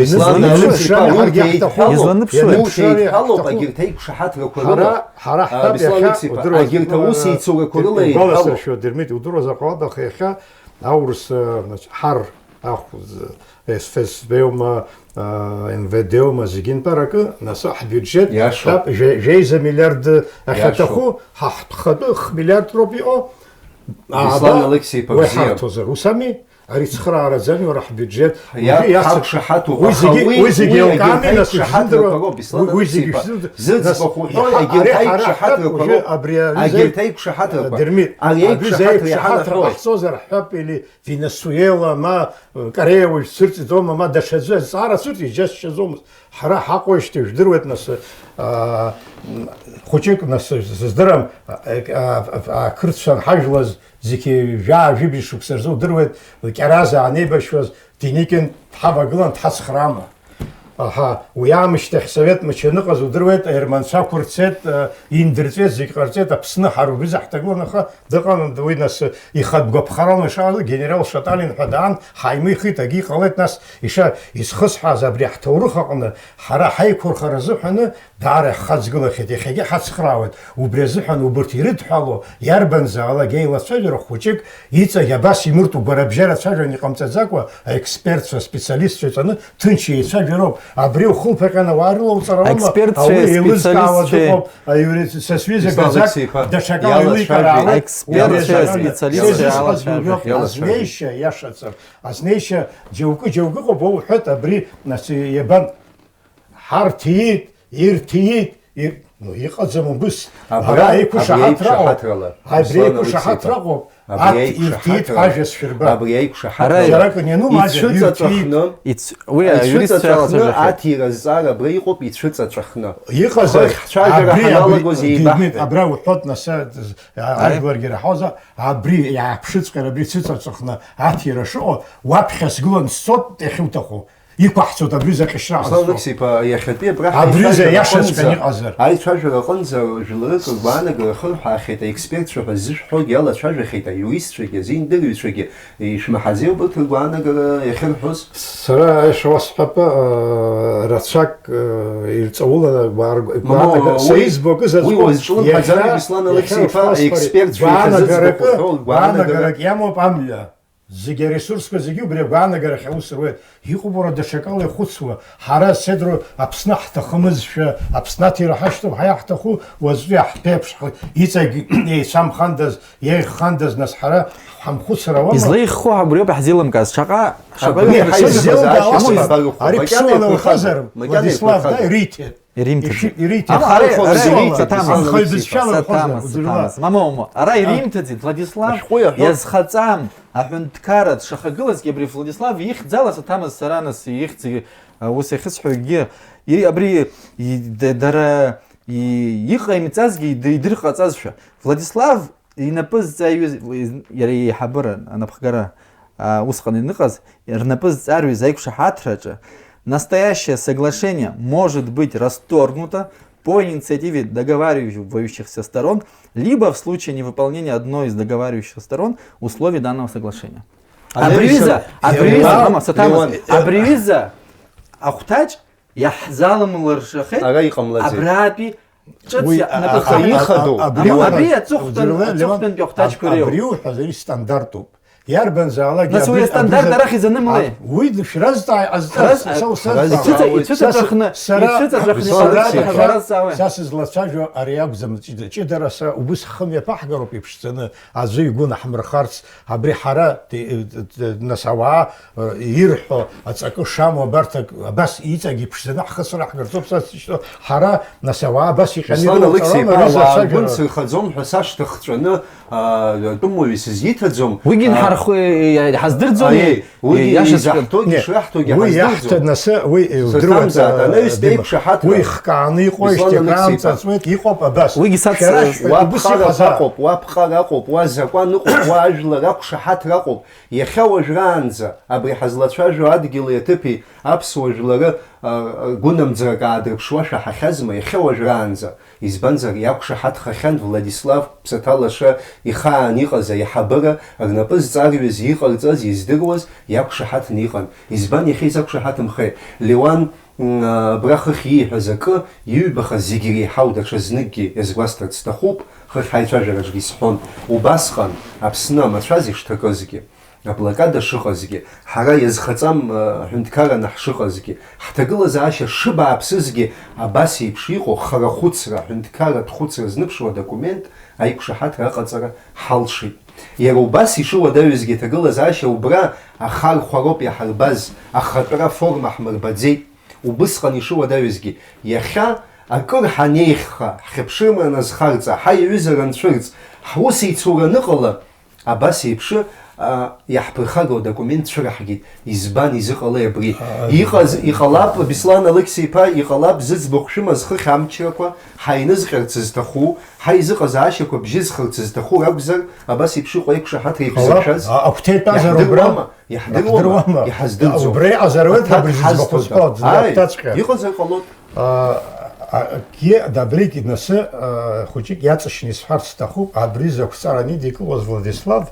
Беслан Алықьс-иԥа, урҭ еидҳәалоуп, урҭ еидҳәалоуп, егьырҭ аиқәшаҳаҭрақәа рыла. Беслан Алықьс-иԥа, егьырҭ аусеицурақәа рыла еидҳәалоуп. Удыруазар ҟалап, аха иахьа аурыс, значит, ҳар ахә ФСБ-ума, МВД-ума, зегьы нтәаракы, нас ҳбиуџьет ҳәа жәеиза миллиард ахьаҭаху, ҳа ҳтәхатәы хмиллиард роуп иҟоу. Беслан Алықьс-иԥа, бзиа. Уи ҳарҭозар, ус ами? Ари цхыраараӡами, уара, ҳбиуџьет? Иаб ҳақәшаҳаҭуп, аха уи, уи, егьырҭ аиқәшаҳаҭрақәа роуп, Беслан Алықьс-иԥа. Зыӡбахә уҳәоит, егьырҭ аиқәшаҳаҭрақәа роуп. Егьырҭ аиқәшаҳаҭрақәа. Ари аиқәшаҳаҭра иаҳанаҳәоит. Венесуела, ма Корея уажә цәырҵӡома, ма даҽаӡәы азҵаара цәырҵ, иџьасшьаӡомызт. Ҳара ҳаҟоижьҭеи жәдыруеит, нас, аа, хәыҷык, нас, сыздырам, а, а, а, ақырҭцәа анҳажәлаз зегьы жәаа-жәибжь шықәса рзы удыруеит, Кьаразаа анеибашьуаз, Деникин дҳавагылан дҳацхраама? Аҳа, уи аамышьҭахь Совет мчы аныҟаз удыруеит, аерманцәа ақәырцеит, а, индырҵеит, зегь ҟарҵеит, Аԥсны ҳара убри заҳҭагылан, аха дыҟан уи, нас, ихатә гәаԥхарала ишааз, генерал Шаталин ҳәа даан, ҳаимихит, акгьы иҟалеит, нас, иша-, изхысҳәааз абри ҳҭоурых аҟны ҳара ҳаиқәырхара азыҳәаны даара иаҳхаҵгылахьеит, иахьагьы ҳацхраауеит, убри азыҳәан убырҭ ирыдҳәалоу иарбанзаалак еилацәажәара хәыҷык иҵегь абас имыртәу гәарабжьара цәажәан иҟамҵаӡакәа, аекспертцәа, аспециалистцәа иҵаны ҭынч еицәажәароуп. Абри ухылԥаҟьан ауаа рылауҵар ауама? Аекспертцәеи аспециалистцәеи. Аиури-, са сҩыза Беслан Гаӡак Алықьс-иԥа, даҽакала еиликаар иалацәажәеит, аалоит, убри иалацәажәеит, азакәан. Иалацәажәеит, са исызҳәаз иалацәажәеит, гәыӷьуп, иалацәажәеит. Азнеишьа, иашаҵәҟьа, азнеишьа џьоукы, џьоукы ыҟоуп, уа уҳәоит, абри, нас, иабан, ҳарҭиит, ирҭиит, ир-, ну, иҟаӡам убыс. Абра, ара абри еиқәшаҳаҭра ыҟоуп. Еиқәшаҳаҭрала, абри Беслан еиқәшаҳаҭра Алықьс-иԥа. Ыҟоуп. Абри аиқәшаҳаҭра, абри аиқәшаҳаҭра. Ара ицәыҵаҵәахны, уи аиуристцәа ицәыҵаҵәахны иалацәажәахьеит. Аҭира азҵаара абра иҟоуп, ицәыҵаҵәахны. Иҟазар, хыхь ҳцәажәара абри, ҳаналагоз абри, еибаҳҳәеит. Абра уҳәоит, нас, а, ажәларгьы раҳауазар, абри иааԥшыҵәҟьар, абри цәыҵаҵәахны аҭира шыҟоу, уаԥхьа сгылан сцот иахьуҭаху. Иқәаҳҵоит абри заҟьашьра ҟазҵо. Руслан Алықьс-иԥа, иахьатәи абраҟа абри аиҿажәара заиашаҵәҟьаны аҟынӡа, иҟазар. Аиҿажәара аҟынӡа жәларык ргәаанагарақәа рхырҳәаахьеит, аекспертцәа ҳәа ззышәҳәогьы иалацәажәахьеит, аиуристцәагьы, азеиндырыҩцәагьы, ишәмаҳаӡеи убарҭ ргәаанагара иахьырҳәоз? Сара аиаша уасҳәап, ыы, рацәак, ыы, ирҵауланы агәаар-, Мамоу, гәаанага-, уи, сара избо акы уи зазку уазҿлымҳаӡари, иахьа, Руслан Алықьс-иԥа, иахьа аекспертцәа еиҭазыӡбахә гәаанагаракы, уҳәо, гәаанагарак, гәаанагарак иамоуп амҩа. Зегьы аресурсқәа зегьы убри агәаанагарахь аус руеит. Иҟоуп уара даҽакала ихәыцуа. Ҳара, седру, Аԥсны ҳҭахымызшәа, Аԥсны аҭира ҳашьҭоуп, ҳа иаҳҭаху уаҵәтәи аҳԥеиԥш, ҳа иҵегь еицәамхандаз, еиӷьхандаз, нас ҳара ҳамхәыцыр ауама? Излеиӷьхо абриоуп иаҳзеилымкааз. Шаҟа, шаҟа Абри иаҳзеилымкааз, ҳаизеилымкаауазеи? Макьана еиқәырхазар, макьана еиқәырхазар. Макьана еиқәырхазар. Ириҭеит. Иримҭаӡеит. Ири-, ириҭеит. Аха ара, ара ириҭеит, Аԥсуала, Саҭамаз. Анхаҩ бызшәала иҟазар, Саҭамаз, удыруа. Саҭамаз. Мамоу, мамоу. Ара иримҭаӡеит, Владислав, ашәҟәы иаҳәо, иазхаҵам аҳәынҭқарра дшахагылазгьы абри Владислав ихьӡала, Саҭамаз, сара нас ихьӡ, а, ус иахьысҳәогьы, и-, абри, и-, д-, дара, и-, иҟаимҵазгьы, ид-, идырҟаҵазшәа. Владислав Инапы зҵаҩыз, иара иеиҳабыра, анапхгара, а, усҟан ианыҟаз, рнапы зҵарҩыз аиқәшаҳаҭраҿы, настоящее соглашение может быть расторгнуто по инициативе договаривающихся сторон, либо в случае невыполнения одной из договаривающихся сторон условий данного соглашения. Абри аҩыза, абри аҩыза, Леуан, мама, Саҭамаз, Леуан, абри аҩыза ахәҭаҷ Иаҳзалымлыршахеит. Ара иҟамлаӡеит. Абратәи ҿыц Уи, иаҳнапы аха ханы ихадоу. Абри Леуан, абри аҵыхәтәан, Леуан, аҵыхәтәантәи ахәҭаҷқәа реиуоуп. Абри уҳәаз, ари стандартуп. Иарбанзаалак Нас уи абри, астандарту абри арахь изанымлеи? А, уи шәразҵаа, иҟазҵаз, Ҳраз-, са усазҵаауеит. Ицәыҵа-, ицәыҵаҵәахны, Са, сара, ицәыҵаҵәахны сара, сара, сара, сара, сара, сара, Са сызлацәажәо ари акәӡам, ҷыда-, ҷыдара са убыс ҳхы мҩаԥаҳгароуп иԥшӡаны, аӡәы игәы наҳмырхарц, абри ҳара, ди-, д-, д-, нас ауаа, э, ирҳәо, аҵакы шамоу абарҭ ак-, абас иҵегь иԥшӡаны ҳхы сраҳгарцоуп са сзышьҭоу. Ҳара, нас ауаа абас иҟьаны Руслан ирылоуҵарала Алықьс-иԥа, ари ауаа зацәажәара. Гәы нсырхаӡом ҳәа сашҭа хҵәаны, аа, атәымуаҩы сызиҭаӡом. Уигьы Аа, Ҳаздырӡом. Аиеи, уигьы иашаҵәҟьа изаҳҭогьы Не, ишраҳҭогьы уи ҳаздырӡом. Иаҳҭа-, нас, уи, Сырҭамзааит, удыруеит, анаҩс Дима. Деиԥшаҳаҭра. Уи хкааны иҟоу, Беслан Алексеиԥа. Ишьҭыкраамҵаҵуеит, иҟоуп абас. Уигьы сац-, Шәара шәҳәоит, убыс Уаԥхарақәа иҟазаап. Ыҟоуп, уаԥҟара ыҟоуп, уа закәан ыҟоуп, уа ажәлар ақәшаҳаҭра ыҟоуп. Иахьа уажәраанӡа абри ҳазлацәажәо адгьыли аҭыԥи аԥсуа жәлары, а, а, гәынамӡрак аадырԥшуашәа ҳахьазма, иахьа уажәраанӡа? Избанзар, иақәшаҳаҭхахьан Владислав Ԥсаҭа лаша ихаан иҟаз аиҳабыра, рнапы зҵарҩыз, иҟарҵаз, издыруаз иақәшаҳаҭны иҟан. Избан иахьа изақәшаҳаҭымхеи? Леуан, м, абра хыхь ииҳәаз акы, иҩбахаз зегь иреиҳау даҽазныкгьы иазгәасҭарц сҭахуп, хыхь ҳаицәажәараҿгьы исҳәон, убасҟан Аԥсны амацәаз ишҭакызгьы. Аблокада шыҟазгьы, ҳара иазхаҵам, э, ҳәынҭқараны ҳшыҟазгьы, ҳҭагылазаашьа шыбааԥсызгьы, абас еиԥш иҟоу хара хәыцра, аҳәынҭқарратә хәыцра зныԥшуа адокумент аиқәшаҳаҭра аҟаҵара ҳалшеит. Иара убас ишыуадаҩызгьы аҭагылазаашьа убра ахархәароуп иаҳарбаз, ахатәра форма ҳмырбаӡеит. Убысҟан ишыуадаҩызгьы, иахьа акыр ҳанеиӷьха, ҳхьыԥшымра назхарҵа, ҳаиҩызара анцәырҵ, ҳусеицура аныҟала, Абас еиԥш, а, иаҳԥырхагоу адокумент цәыраҳгеит. Избан изыҟалеи абри? А, Иҟаз, а, иҟалап, Беслан Алықьса-иԥа, иҟалап, зыӡбахә шәымаз хыхь амчрақәа, ҳаинызҟьарц зҭаху, ҳаизыҟазаашьақәа бжьызхырц зҭаху ракәзар, абас еиԥш иҟоу аиқәшаҳаҭра Иҟалап, еиқәзыршәаз? А, агәҭа итәазар убра? Иаҳдыруама? Иаҳдыруама? Иаҳдыруама? Иҳаздырӡом. Убра иҟазар ауеит, Аҭак абри зыӡбахә ҳазҭода. Зҳәо, Ааи, дыдтаҵәҟьа. Иҟазар ҟалоит. А, а, акгьы, да, абригь насы, а, хәыҷык иаҵшьны исҳәарц сҭахуп, абри зықәҵара анидикылоз Владислав,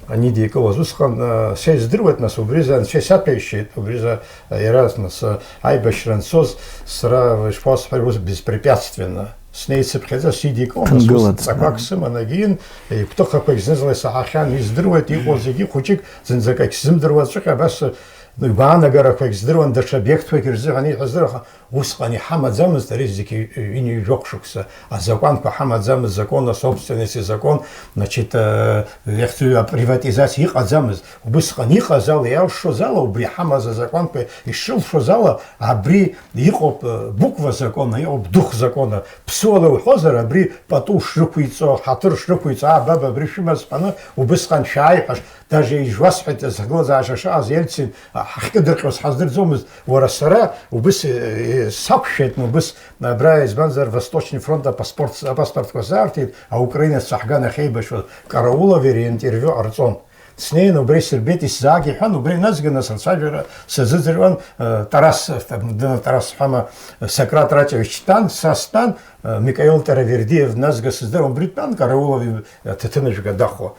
анидикылоз усҟан, а, са издыруеит, нас, убризы анцәа исаҭәеишьеит, убризы, а, иара, нас, а, аибашьра анцоз, сара, ишԥасҳәари, ус беспрепятственно снеицыԥхьаӡа сидикылон, нас, ус Ҭынгылаӡ. Ҵақәак сыман, агьин, игәҭыхақәагь зны-зынла исаҳахьан, издыруеит, иҟоу зегьы хәыҷык, зынӡак егьсзымдыруа ҵәҟьа, абас, а, игәаанагарақәагь здыруан, даҽа обиектқәагь рзыҳәан ииҳәаз рыха, Усҟан иҳамаӡамызт ари зегьы ҩынҩажәохә шықәса, азакәанқәа ҳамаӡамызт, закон о собственности, закон, значит, э, иахьӡу априватизациа иҟаӡамызт. Убысҟан иҟаз ала, иалшоз ала, убри иҳамаз азакәанқәа ишрылшоз ала, абри иҟоуп, э, буква закона, иҟоуп дух закона. Ԥсуала уҳәозар, абри пату шрықәиҵо, ҳаҭыр шрықәиҵо, аа, баба, абри шәымаз ҳәаны, убысҟан шәааи ҳәа, даже ижәуасҳәеит, зҭагылазаашьа шыҟаз Ельцин, а, ҳахькыдырҟьоз ҳаздырӡомызт, уара сара убыс, э, э, сақәшәеит, убыс, абра, избанзар, Восточный фронт апаспорт, апаспортқәа сзаарҭеит, аукраинацәа ҳган ахьеибашьуаз, Караулов иара интервиу ҟарҵон. Снеин убра исырбеит, исзааг иҳәан, убра иназганы сырцәажәара сазыӡырҩуан, э, Тарас, э, Тарас ҳәама, э, Сократ Раҷович дтәан, са стәан, э, Микаил Таравердиев дназга сыздыруам, убри дтәан, Караулов иҭаҭыныжәга дахо.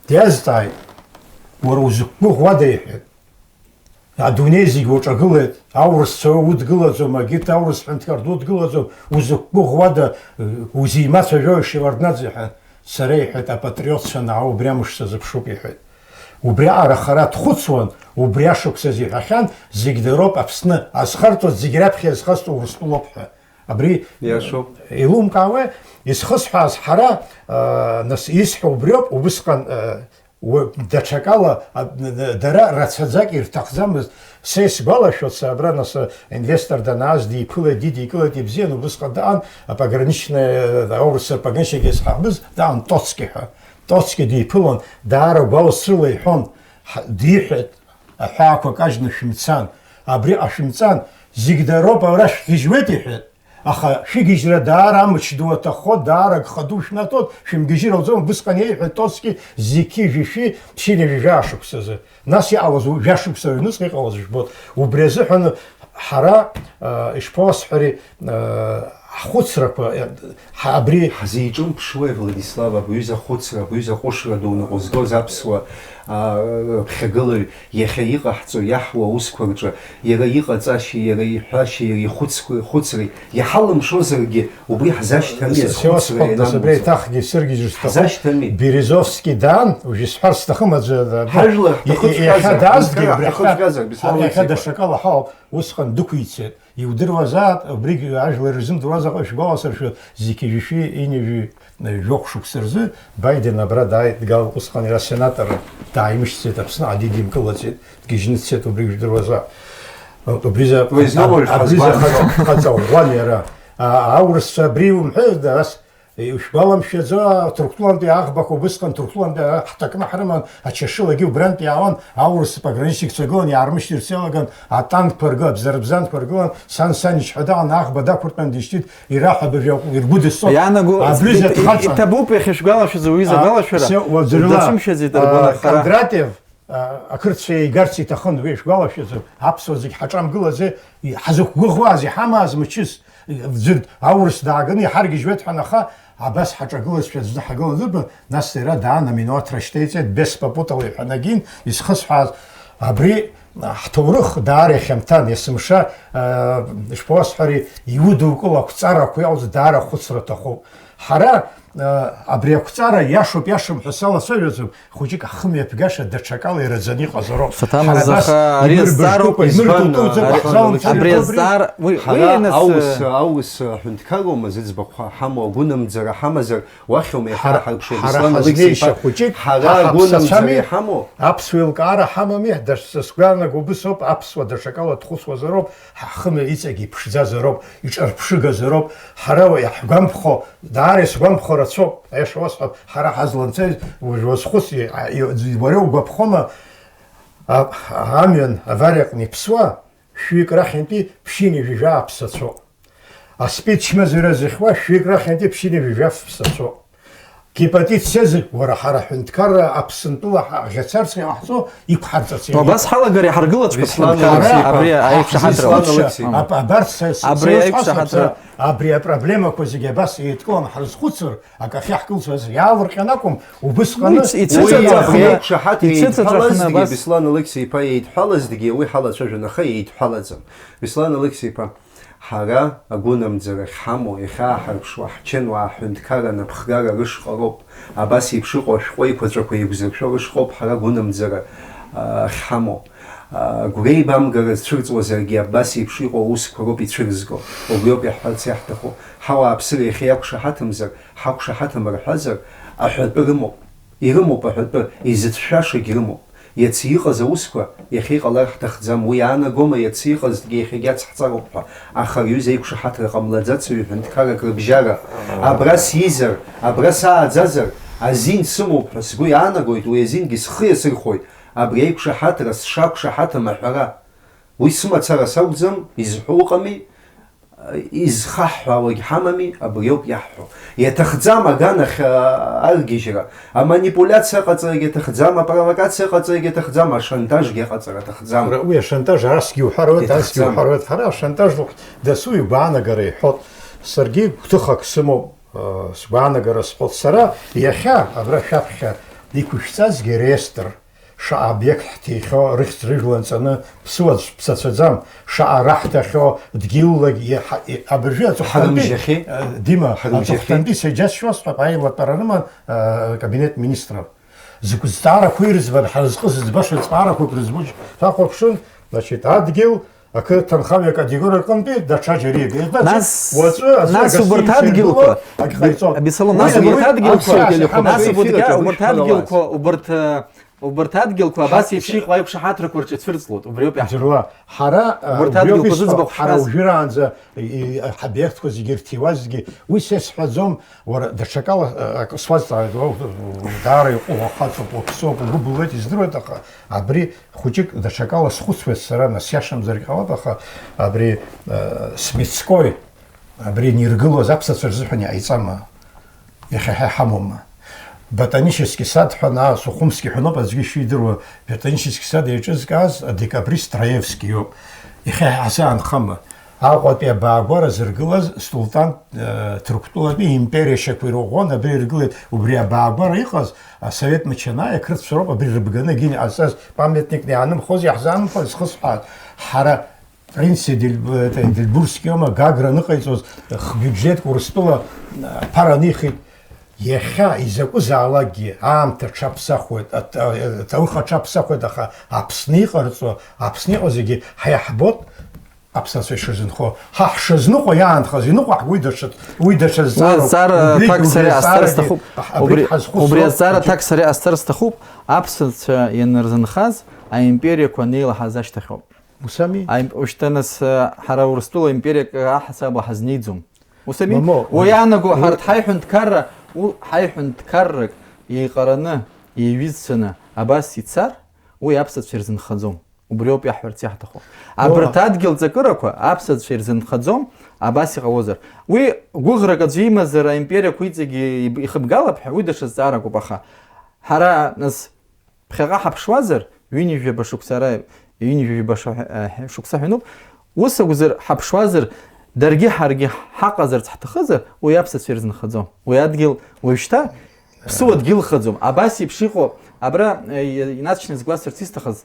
Диазҵааит, уара узықәгәыӷуада, иҳәеит. Адунеи зегь уаҿагылеит, аурысцәа удгылаӡом, агьырҭ аурыс ҳәынҭқар дудгылаӡом, узықәгәыӷуада, узимацәажәои Шеварднаӡе ҳәа? Сара, иҳәеит, апатриотцәа анаа убри амш сазыԥшуп, иҳәеит. Убриаҟара хара дхәыцуан, убри ашықәсазы иҳәахьан, зегь дароуп Аԥсны азхарҵоз, зегь раԥхьа иазхазҵо Урыстәылоуп ҳәа. Абри Иашоуп. Еилумкаауеи, исхысҳәааз ҳара, а, нас исҳәо убриоуп, убысҟан, а, Уа-, даҽакала, а, д-, д-, дара рацәаӡак ирҭахӡамызт. Са исгәалашәоит, са абра нас, а, инвестор данааз диԥылеит, дидикылеит, ибзиан, убысҟан даан, апограничная, а, аурыс апограничник изҳабыз, даан Тоцки ҳәа. Тоцки диԥылон, даара гәалсрыла иҳәон, ҳ-, диҳәеит, аҳәаақәа кажьны шәымцан. Абриҟа шәымцан, зегь дароуп, ара шәгьежьуеит, иҳәеит. Аха шәыгьежьра даара амч ду аҭаххо, даара агха ду шәнаҭоит, шәымгьежьыр ауӡом, убысҟан иеиҳәеит Тоцки, зқьи жәшәи, ԥшьынҩажәи жәаа шықәсазы. Нас иҟалаз у-, жәа шықәса аҩныҵҟа иҟалаз жәбоит. Убри азыҳәан ҳара, а, ишԥауасҳәари, а, ҳхәыцрақәа, а, ҳа-, абри Ҳзеиҿымԥшуеи, Владислав, абри аҩыза ахәыцра, абри аҩыза аҟәышра ду ныҟәызгоз аԥсуа, а, ԥхьагылаҩ, Иахьа иҟаҳҵо, иаҳуа аусқәа рҿы, иара иҟаҵашьеи, иара иҳәашьеи, иара ихәыцқәеи, ихәыцреи иҳалымшозаргьы, убри ҳзашьҭами, С-, азхәыцра сиуасхәап, нас, абри ианамуӡо. Еиҭахгьы сыргьежьыр сҭахуп. Ҳзашьҭами? Березовски даан, уажә исҳәар сҭахым аӡәы, абра. Ҳажәлар И-, и-, ҳҭахыҵәҟьазар, иахьа даазгеит, ҳәынҭқарра абри ҳәа, ҳҭахыҵәҟьазар, Беслан иахьа Алексеиԥа. Даҽакала ҳауп, усҟан дықәиҵеит. Иудыруазаап, убригь ажәлар ирзымдыруазаҟа шәгәаласыршәоит, зқьи жәшәи ҩынҩажәи жәохә шықәса рзы Байден абра дааит, дгал-, усҟан иара сенатор дааимышьҭӡеит, Аԥсны дидимкылаӡеит, дгьежьны дцеит, убригь жәдыруазаап. Убризы, Уи зны уаҩ абризы хазгәаанӡа. Хаҵа-, хаҵа ӷәӷәан иара. А, аурысцәа абри умҳәеи, да, ас Ишәгәаламшәаӡо, Ҭырқәтәылантәи аӷбақәа убысҟан Ҭырқәтәылантәи ҳҭакны ҳрыман, ачашылагьы убрантә иаауан, аурыс пограничникцәа гылан, иаармышьҭырц иалаган, атанкқәа ргылан, абзарбзанқәа ргылан, сан Санич ҳәа даан аӷба дақәыртәан дишьҭит, ираҳәа абыржәы иргәыдысҵон. Иаанаго, Абри иҭ-, зеҭхаҵа. Иҭабуп иахьышәгәалашәаз уи А, изагәалашәаз, все, уаҵәырла, дацәымшәаӡеит, а, аргәанахара. Кондратьев, а, ақырҭцәа еигарц иҭахын, уи шәгәалашәаӡом, аԥсуа зегь ҳаҿамгылази, ҳазықәгәыӷуази, ҳамааз мчыс, ӡәыр аурыс дааганы иҳаргьежьуеит ҳәа, аха абас ҳаҿагылазшәа аӡәы ҳагылазырбан, нас иара даан аминауаҭра шьҭеиҵеит, без попутала иҳәан агин, изхысҳәааз абри, а, ҳҭоурых даара ихьамҭан, есымша, а, ишԥауасҳәари, иудукыл ақәҵарақәа иалҵ даара ахәыцра аҭахуп. Ҳара, а, абри ақәҵара иашоуп, иашам ҳәа салацәажәаӡом, хәыҷык ҳхымҩаԥгашьа даҽакала ираӡаны иҟазароуп. Саҭамыз, Ҳара абас аха ари имырбыжкыкәа, азҵаароуп, избан, имыркәыкәӡа ари, ҳзалымҵыр абри иҟоу абри. Азҵаар, уи, уи Ҳара аныс, аус, аус аҳәынҭқарроума зыӡбахә ҳа-, ҳамоу, агәынамӡара ҳамазар, уахьоума Ҳара, иахьаҳарԥшуа, ҳара Беслан Алықьса-иԥа? ҳазнеишьа хәыҷык, Ҳара ҳа агәынамӡара ҳаԥсацәами? Иҳамоу? Аԥсуа еилкаара ҳамами? Дас-, сгәаанагоуп, ус ауп, аԥсуа даҽакала дхәыцуазароуп, ҳхымҩа иҵегь иԥшӡазароуп, иҿарԥшыгазароуп. Ҳара уи иаҳгәамԥхо, даара исгәамԥхо рацәоуп, аиаша уасҳәап, ҳара ҳазланҵәеи уажә уазхәыци, а, и-, уара угәаԥхома, а, амҩан авариаҟны иԥсуа, шәҩык рахьынтәи ԥшьынҩажәи жәаа аԥсацәоуп. Аспид чмазара зыхьуа, шәҩык рахьынтәи ԥшьынҩажәи жәаф ԥсацәоуп. Гепатит С зегь, уара, ҳара ҳҳәынҭқарра Аԥсынтәыла ҳа-, ӷьацарц иҟаҳҵо, иқәҳарҵарц Убас иаҳҭахуп. Ҳалагар иҳаргылаҵәҟьап Беслан ҳҳәынҭқарра, Алықьса-иԥа, абри аиқәшаҳаҭра Беслан уаҵәы. Алықьса-иԥа. Аб-, абарҭ са-, са-, Абри са аиқәшаҳаҭра. Сҳәаца, абри апроблемақәа зегьы абас еидкыланы ҳрызхәыцыр, акы ахьаҳкылсуаз иаалырҟьан акәым, убысҟаны Уи ицәыҵәахны, Уи абри аиқәшаҳаҭра ицәыҵәахны еидҳәалазҭгьы, абас Беслан Алықьса-иԥа еидҳәалазҭгьы уи ҳалацәажәон, аха еидҳәалаӡам. Беслан Алықьса-иԥа, ҳара агәынамӡара ахьҳамоу, иахьааҳарԥшуа, ҳчынуаа аҳәынҭқарра анапхгара рышҟа роуп. Абас еиԥш иҟоу ашәҟәы еиқәаҵәақәа еиқәзыршәо рышҟоуп ҳара агәынамӡара, а, ахьҳамоу. А, гәреибамгара зцәырҵуазаргьы абас еиԥш иҟоу аусқәа роуп ицәырызго. Убриоуп иаҳҳәарц иаҳҭаху. Ҳауааԥсыра иахьа иақәшаҳаҭымзар, ҳақәшаҳаҭым рҳәазар, аҳәатәы рымоуп. Ирымоуп аҳәатәы, изыцәшәашагь рымоуп. Иацы иҟаз аусқәа иахьа иҟалар ҳҭахӡам, уи аанагома иацы иҟазҭгьы иахьагьы ацҳҵароуп ҳәа, аха рҩыза аиқәшаҳаҭра ҟамлаӡаци ҩҳәынҭқаррак рыбжьара? Абра сизар, абра сааӡазар, азин сымоуп ҳәа сгәы иаанагоит, уи азингьы схы иасырхәоит, абри аиқәшаҳаҭра сшақәшаҳаҭым аҳәара. Уи сымацара сакәӡам, изҳәо ыҟами, изхаҳҳәаауагь ҳамами, абриоуп иаҳҳәо. Иаҭахӡам аганахь, а, аргьежьра, аманипулиациа ҟаҵарагь аҭахӡам, апровокациа ҟаҵарагь аҭахӡам, ашантажгьы аҟаҵара аҭахӡам. Уи ашантаж арасгьы иуҳәар ауеит, арсгьы Иаҭахӡам. Иуҳәар ауеит. Ҳара ашантаж дасу игәаанагара иҳәот. Саргьы гәҭыхак сымоуп, а, сгәаанагара сҳәот. Сара иахьа абра шәаԥхьа иқәышәҵазгьы реестр. Шаҟа обиект ҳҭихьоу, рыхьӡ-рыжәла нҵаны, ԥсуаӡә ԥсацәаӡам, шаҟа раҳҭахьоу, дгьыллагь иаҳа-, и-, абыржәы аҵыхәтәантәи, Ҳарымжьахьеи? Э, Дима, Ҳарымжьахьеи? Аҵыхәтәантәи сеиџьасшьозшәа аилатәара рыман, э, акабинет министров. Закә зҵаарақәа ирыӡбан, ҳара зҟы зыӡбаша зҵаарақәак рызбуџь, сахәаԥшын, значит, адгьыл, ақыҭанхамҩа акатегориа рҟынтәи даҽа џьарак. Значит, Нас, уаҵәы аӡәы нас убарҭ агасҭиница адгьылқәа, иргыло, акы ҟаиҵон. Абисалом, нас Уи убарҭ адгьылқәа, Аԥсуа телехәаԥшра нас убарҭ, эфир аҿы убарҭ адгьылқәа, шәыԥхьауаз. Убарҭ, э, Убарҭ адгьылқәа абас еиԥш иҟоу аиқәшаҳаҭрақәа рҿы ицәырҵлоит, убриоуп иаҳ-. Ӡырла, ҳара, Убарҭ э, убриоуп адгьылқәа исҳәо, зыӡбахә ҳара шәҳәаз. Уажәраанӡа, и, и, ҳобиектқәа зегьы рҭиуа зегьы, уи са исҳәаӡом, уара, даҽакала, э, акы суазҵаауеит, уа, даара иҟоу уахаҵоуп, уаԥсоуп, угәы былуеит, издыруеит, аха абри хәыҷык даҽакала схәыцуеит сара, нас иашамзаргь ҟалап, аха абри, э, Смитской, абри иниргылоз аԥсацәа рзыҳәан иҟаиҵама? Иахьа ҳа иҳамоума? Ботанический сад ҳәа, нас Сухумский ҳәа ноуп, аӡәгьы ишидыруа, ботанический сад еиҿызкааз адекабрист Раевски иоуп. Иахьа ҳа ҳзаанхама? Аҟәатәи абаагәара зыргылаз Сулҭан, э, Ҭырқәтәылатәи империа шьақәирӷәӷәон, абри иргылеит, убри абаагәара иҟаз асовет мчанаи ақырҭцәа роуп, абри рыбганы егьин иҟазҵаз памятникны иаанымхоз, иаҳзаанымхәа, изхысҳәааз. Ҳара Принц Эдельб-, это, Эдельбургскиома Гагра аныҟаиҵоз хбиуџьетк Урыстәыла, а, ԥара анихит. Иахьа изакәызаалакгьы аамҭа аҽаԥсахуеит, аҭ-, а, аҭоурых аҽаԥсахуеит, аха Аԥсны иҟарҵо, Аԥсны иҟоу зегьы ҳа иаҳбот, аԥсацәа ишырзынхо. Ҳа ҳшазныҟәо иаанхаз, иныҟәаҳго уи даҽа, уи даҽа Уи зҵаароуп. Азҵаара Убригь, аҭак убри сара иазҵаар азҵаарагьы сҭахуп. ҳ-, абригь Убри, ҳазхәыцроуп. Убри азҵаара аҭак сара иазҵаар сҭахуп. Аԥсацәа ианырзынхаз, аимпериақәа неилаҳаз ашьҭахьоуп. Ус ами? Аим-, ушьҭа нас, э, ҳара Урыстәыла империак аҳасабала ҳазнеиӡом. Ус ами? Мамоу, уи иаанаго, уи ҳарҭ ҳаиҳәынҭқарра, у-, ҳаиҳәынҭқаррак еиҟараны, еиҩызцәаны абас ицар, уи аԥсацәа ирзынхаӡом. Убриоуп иаҳҳәарц иаҳҭаху. Уа. Абарҭ адгьыл ҵакырақәа аԥсацәа ирзынхаӡом, абас иҟалозар. Уи гәыӷрак аӡәы имазар, аимпериақәа иҵегьы иб-, ихыбгалап ҳәа, уи даҽа зҵааракоуп, аха ҳара, нас, ԥхьаҟа ҳаԥшуазар, ҩынҩажәаба шықәса ара, ҩынҩажәаба ша-, ҳәа, ҳәа, шықәса ҳәа ануп, ус акәзар, ҳаԥшуазар, даргьы ҳаргьы ҳаҟазарц ҳҭахызар, уи аԥсацәа ирзынхаӡом. Уи адгьыл уажәшьҭа ԥсуа дгьылхаӡом. Абас еиԥш иҟоу, абра, э, инаҵшьны сгәасҭарц исҭахыз,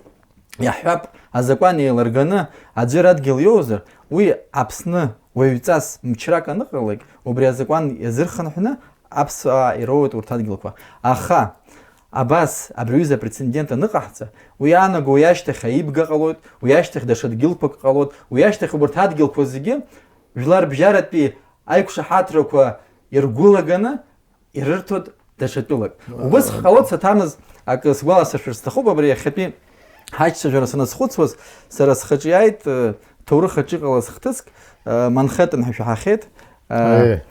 иаҳҳәап, азакәан еилырганы аӡәыр адгьыл иоуазар, уи Аԥсны уаҩҵас мчрак аныҟалалак, убри азакәан иазырхынҳәны аԥсуаа ироуеит урҭ адгьылқәа. Аха абас абри аҩыза апрецедент аныҟаҳҵа, уи иаанаго уи ашьҭахь аибга ҟалоит, уи ашьҭахь даҽа дгьылқәак ҟалоит, уи ашьҭахь убарҭ адгьылқәа зегьы жәларбжьаратәи аиқәшаҳаҭрақәа иргәылаганы ирырҭоит даҽа тәылак. Убыс ҟалоит, саҭамыз, акы сгәаласыршәар сҭахуп, абри иахьатәи ҳаиҿцәажәара саназхәыцуаз, сара схаҿы иааит, э, ҭоурых аҿы иҟалаз хҭыск, э, Манхэттен ҳәа шәаҳахьеит. Э, Аиеи.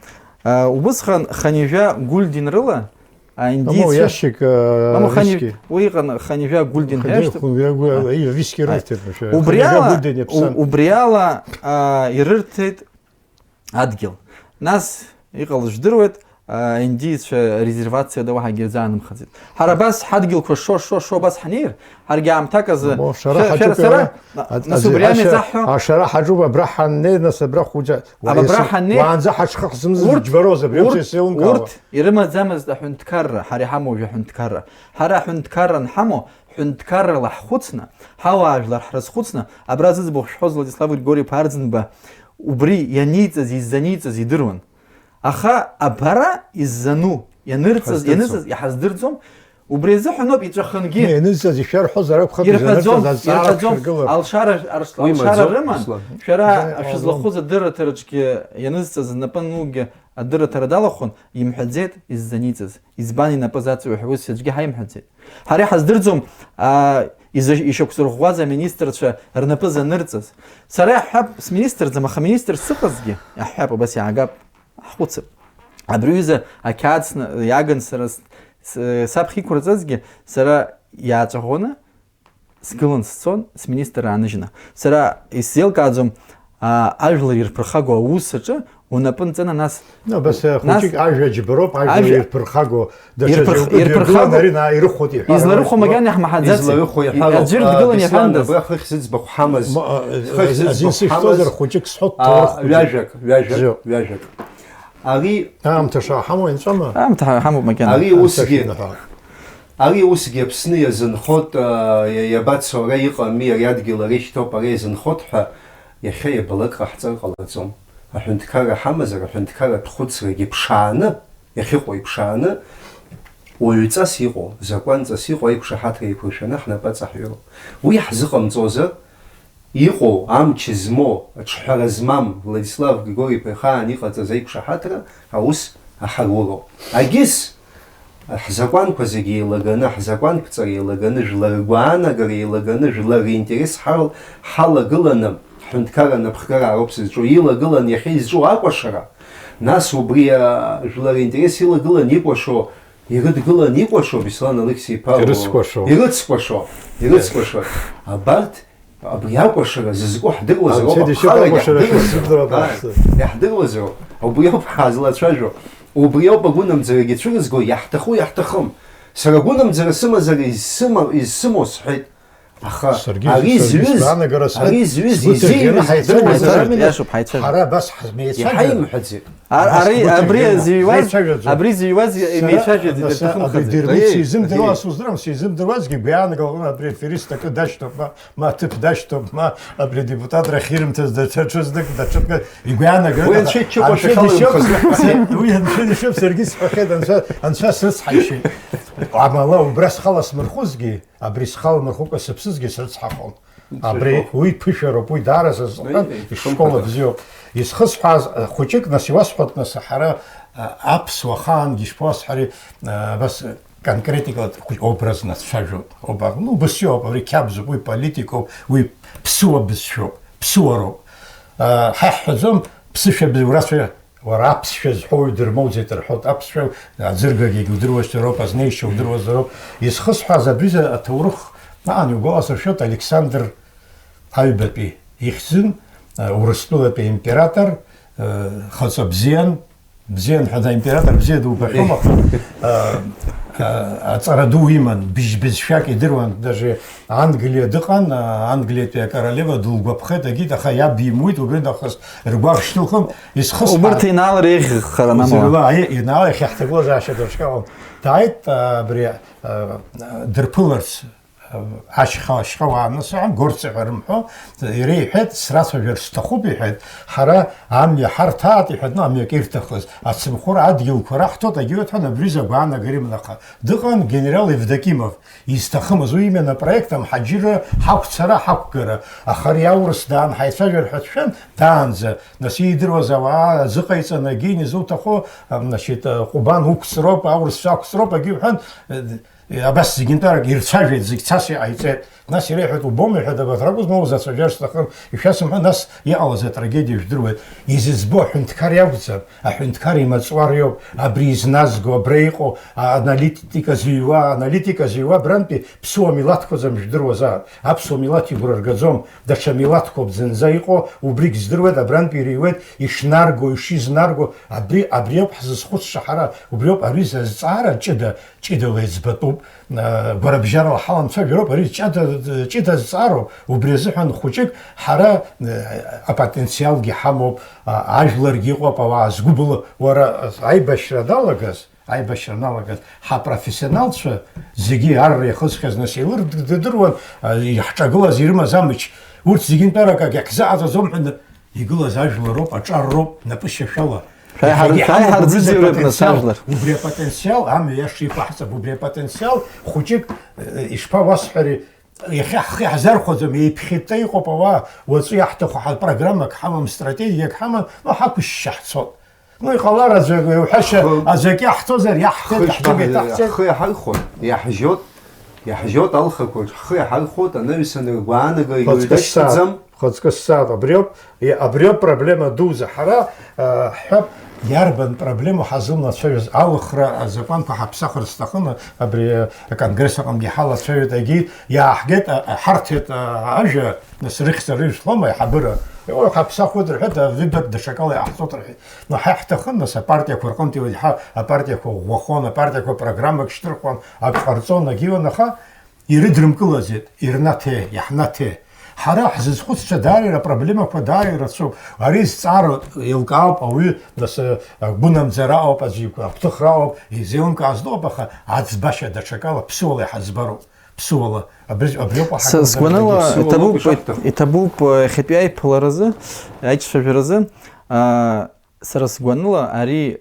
Э, убысҟан хынҩажәа гульден рыла, а, Мамоу, индиецәа, иашьик, э, мамоу, хынҩ-, виски. Уи иҟан хынҩажәа гульден ҳәа Хынҩажәа, иашьҭоуп. Хынҩажәа гу-, А. и-, виски А. рырҭеит, мшәа. Убри Хынҩажәа ала, гульден у-, иаԥсан. Убри ала, а, ирырҭеит адгьыл. Нас иҟалаз жәдыруеит, а, индиецәа резервациа ада уаҳагьы ирзаанымхаӡеит. Ҳара абас ҳадгьылқәа шо, шо, шо абас ҳнеир, ҳаргьы аамҭак азы Мамоу, шәара шәа-, шәара ҳаҿуп сара, иара, на-, а-, нас ази-, убри ами аша-, заҳҳәо. Ашара ҳаҿуп, абра ҳаннеи, нас абра хәыҷы, Абра ес-, ҳаннеи, ҳаннеи, уаанӡа ҳаҽхыхзымыз урҭ, џьбароуз, абри урҭ, еиԥш еилымкаауа. Урҭ ирымаӡамызт аҳәынҭқарра, ҳара иҳамоу уажәы аҳәынҭқарра. Ҳара аҳәынҭқарра анҳамоу, ҳәынҭқаррала ҳхәыцны, ҳауаажәлар ҳрызхәыцны, абра зыӡбахә шәҳәоз Владислав Григори-иԥа Арӡынба убри ианиҵаз, иззаниҵаз идыруан. Аха абара иззану, ианырҵаз, Ҳаздырӡом. Ианыҵаз иҳаздырӡом, убри азыҳәаноуп иҵәахынгьы. Не, ианыҵаз ишәарҳәозар акәхап, Ирҳәаӡом, изанырҵаз азҵаара ирҳәаӡом, ԥшьыргылап. Алшара, арш-, Уи алшара маӡоуп, рыман, Руслан. Шәара Иза-, шәызлахәыз адырраҭараҿгьы ианыҵҵаз, знапы анугьы адырраҭара далахәын, имҳәаӡеит иззаниҵаз. Избан инапы заҵоу ҳәа ус аӡәгьы ҳаимҳәаӡеит. Ҳара иҳаздырӡом, аа, иза-, ишьақәзырӷәӷәаз аминистрцәа рнапы занырҵаз. Сара иаҳҳәап, сминистрӡам, аха министр сыҟазгьы, иаҳҳәап, убас иаагап, ҳхәыцып. Абри аҩыза ақьаад сна-, иааган сара с-, с-, саԥхьа иқәырҵазгьы, сара иааҵәаӷәаны сгылан сцон, сминистр ааныжьны. Сара исзеилкааӡом, аа, ажәлар ирԥырхагоу аус аҿы унапы нҵаны, нас, Ну, абас, э, нас хәыҷык ажәа џьбароуп, ажәа ажәа ирԥырхагоу, даҽа ирԥырх-, џьоукы ирԥырхагоу дыргылан, ари на-, ирыхәоит иҳәар, Изларыхәо ауеит. Макьана иаҳмаҳаӡац. Изларыхәо иҳәароуп. Аӡәыр А, дгылан Беслан, иҳәандаз. Абра хыхь зыӡбахә ҳамаз. Ма, а, Хыхь азин зыӡбахә сышәҵозар ҳамаз. Хәыҷык сҳәот, А, ҭоурых хәыҷык. Ҩажәак, ҩажәак, Бзиоуп. Ҩажәак. Ари Аамҭа шаҳамоу инҵәама? Аамҭа ҳа-, ҳамоуп макьана. Ари Анцәа усгьы, шәимнаҳәа. Ари усгьы Аԥсны иазынхоит, а, иа-, иабацо, ара иҟами, ари адгьыл, ари шьҭоуп, ара иазынхоит ҳәа иахьа иабалак ҟаҳҵар ҟалаӡом. Аҳәынҭқарра ҳамазар, аҳәынҭқарратә хәыцрагьы ԥшааны, иахьыҟоу иԥшааны, уаҩҵас иҟоу, закәанҵас иҟоу аиқәшаҳаҭра еиқәыршәаны ҳнапы аҵаҳҩроуп. Уи ҳзыҟамҵозар, иҟоу, амч змоу, аҿҳәара змам Владислав Григори-иԥа ихаан иҟаҵаз аиқәшаҳаҭра аус аҳаруроуп. Агьыс, ҳзакәанқәа зегьы еилаганы, ҳзакәанқәҵара еилаганы, жәлар ргәаанагара еилаганы, жәлар ринтерес ҳал-, ҳалагыланы, ҳҳәынҭқарра анапхгара аароуп сызҿу, илагылан иахьа изҿу акәашара, нас убри, а, жәлар ринтерес илагылан икәашо, ирыдгылан икәашо, Беслан Алықьса-иԥа, Ирыцкәашо. Ирыцкәашо, ирыцкәашо. Абарҭ Абри акәашара зызку ҳдыруазароуп, Анцәа дишьоуп, аԥхарагьы акәашара ҳдыруазароуп, шәзыӡырҩуа ааи, баҳзар. Иаҳдыруазароуп. Убри ауп ҳазлацәажәо. Убри ауп агәынамӡарагьы цәырызго, иаҳҭаху иаҳҭахым. Сара агәынамӡара сымазар изсыма-, изсымоу сҳәеит. Аха Саргьы, ари саргьы зҩыз, сгәаанагара сҳәеит, ари зҩыз сгәы ҭыжьганы изиҩыз ҳаицәажәозар ҳдыруазароуп. Ами. Иашоуп, ҳаицәажәоит. Ҳара абас ҳазмеицәажәо. Иҳаимҳәаӡеит. Ар-, Нас ари, сгәы абри ҭыжьганы зыҩуаз, ҳаицәажәаӡом. Абри зыҩуаз Сара, имеицәажәаӡеит, нас, ирҭахымхаӡеит. Абри дырмит, Аиеи, сизымдыруа, аиеи. Суздрам, сизымдыруаз, игәы иаанагон, абри аферист акы дашьҭоуп, ма, ма аҭыԥ дашьҭоуп, ма абри адепутатра ахьирымҭаз даҽа ҽазнык, даҽакы, игәы иаанагоит, Уи аха анцәа ичча кәашахьала анцәа имхыз. Дишьоуп, уи анцәа дишьоуп, саргьы сҳәахьеит, анцәа, анцәа срыцҳаишьеит. Амала убра схала смырхәызгьы, абри схала мырхәыкәа сыԥсызгьы срыцҳахон. Абри уи ԥышәароуп, уи даара са сзыҳәан Уи ишкол хымԥада. Бзиоуп. Исхысҳәааз, э, хәыҷык, нас, иуасҳәоит, нас, ҳара, э, аԥсуа хаангьы ишԥауасҳәари, э, абас, э, конкретикала хәыҷ-, образно дцәажәоит. Оба-, ну, убас иоуп, абри қьабзуп, уи политикоуп, уи ԥсыуа бызшәоуп, ԥсыуароуп. Э, ҳа ҳҳәаӡом, ԥсышәа бзиа, урацәа Уара аԥсшәа зҳәо уаҩ дырмоуӡеит рҳәоит, аԥсшәа аӡыргагьы удыруазшәа роуп, азнеишьа удыруазароуп. Изхысҳәааз абри аҭоурых, аан, иугәаласыршәоит, Александр аҩбатәи ихьӡын, Урыстәылатәи аимператор, хаҵа бзиан, бзиан ҳәа, аимператор бзиа дубахьоума, аха, аҵара ду иман, быжь-бызшәак идыруан, даже Англиа дыҟан, Англиатәи акоролева дылгәаԥхеит, агьит, аха иаб имуит, убри нахыс ргәаӷ шьҭылхын, исхысҳәааз. Убырҭ инаалар еиӷьхаран амала. Узырла, аи, инаала иахьа ҳҭагылазаашьа дырҿиалон. Дааит, а, абри, а, а, дырԥыларц, а, ашьха, ашьха уаа анысҳәа, Горци ҳәа рымҳәо, иара иҳәеит, срацәажәар сҭахуп, иҳәеит, ҳара амҩа ҳарҭаат, иҳәатәны амҩак ирҭахыз, ацымхәыра адгьылқәа раҳҭоит, агьиуеит ҳәа, абри закә агәаанагара иман, аха дыҟан генерал Евдокимов, изҭахымыз, уи иман апроект амҳаџьырра ҳақәцара, ҳақәгара, аха ари аурыс даан ҳаицәажәар ҳәа дшәан, даанӡа, нас иидыруаз ауаа зыҟаиҵан, агьин изуҭаху, значит, Ҟәбан уқәҵроуп, аурысцәа ақәҵроуп, агьи уҳәан, абас зегьынтәарак ирцәажәеит, зегь цас иҟаиҵеит. Нас иреиҳәеит, убом, иҳәеит, абарҭ ракәызма узацәажәар сҭахым, ишәасымҳәа, нас иҟалаз атрагедиа жәдыруеит. Изызбо аҳәынҭқар иакәӡам, аҳәынҭқар имаҵуар иоуп, абри изназго, абра иҟоу, а-, аналитика зыҩуа, аналитика зыҩуа абрантәи ԥсуа милаҭқәаӡам, жәдыруазаап. Аԥсуа милаҭ игәра ргаӡом, даҽа милаҭқәоуп зынӡа иҟоу, убригь здыруеит, абрантәи иреиуеит, ишнарго, ишизнарго, абри, абри ауп ҳзызхәыцша ҳара, убри ауп ари зазҵаара ҷыда, ҷыдала иӡбатәуп, а, гәарабжьарала ҳаламцәажәароуп, ари ҷыда, ҷыда зҵаароуп, убри азыҳәан хәыҷык ҳара, а, апотенциалгьы ҳамоуп, а, ажәларгьы ыҟоуп, ауаа згәыбыло, уара, аибашьра аналагаз, аибашьра аналагаз, ҳапрофессионалцәа зегьы арра иахысхьаз нас еилырдыруан, а, иаҳҿагылаз ирымаз амч, урҭ зегьынтәарак акгьы ҳзыҟаҵаӡом ҳәа игылаз ажәлар роуп, аҿар роуп, напышьашәала. Шәааи ҳар-, иахьагьы шәааи ҳамоуп убри ҳарӡыӡҩрып, нас, апотенциал, ажәлар. Убри апотенциал, амҩа иаша иқәаҳҵап, убри апотенциал хәыҷык, э, ишԥауасҳәари, иахьа ҳхы иаҳзархәаӡом, еиԥхьытта иҟоуп ауаа, уаҵәы иаҳҭаху ҳа программак ҳамам, стратегиак ҳамам, ну, ҳақәышьшьы ҳцот. Ну, иҟалар аӡәы, уҳәашьа, хы-, аӡәы акы иаҳҭозар, иаҳҳәеит, хы иаҳҭымит, ишԥаҳәа-, иаҳҵеит. Ҳхы иаҳаҩхоит, иаҳжьот, иаҳжьот алхақәа рҿы ҳхы иаҳаҩхоит, анаҩсан агәаанагара Хыҵкы ссааҭ, иуеидашьҭӡам. Хыҵкы ссааҭ, абриоуп, и-, абриоуп проблема дуӡӡа. Ҳара, а, ҳҳәап, иарбан проблема ҳазылнацәажәоз, алхра азакәанқәа ҳаԥсахыр сҭахын, абри, а, аконгресс аҟынгьы ҳалацәажәеит, егьи иааҳгеит, а, а, ҳарҭеит, а, ажәа, нас рыхьӡ рыжәлома, аиҳабыра. Иҟоу ҳаԥсахуеит рҳәеит, а, Выборг даҽакала иаҳҵоит рҳәеит. Но ҳа иаҳҭахын, нас, апартиақәа рҟынтә иуеит, ҳа апартиақәа ӷәӷәахон, апартиақәа программак шьҭырхуан, ак ҟарҵон, ак иуан, аха ирыдрымкылаӡеит, ирнаҭе, иаҳнаҭе. Ҳара ҳзызхәыцша дааира апроблемақәа дааира рацәоуп. Ари зҵаара еилкаауп ауаҩы, нас, агәынамӡара ауп аӡәы игәы, агәҭыхра ауп, изеилымкааз ыҟоуп, аха аӡбашьа даҽакала, ԥсуала иҳаӡбароуп. Ԥсуала. Абри, абриоуп С-, ҳақәыргыларагьы. Сгәаныла, Ԥсуала иҭабуп, ишахәҭоу. Иҭабуп, э, иахьатәи аиԥыларазы, аиҿцәажәаразы, а, сара сгәаныла, ари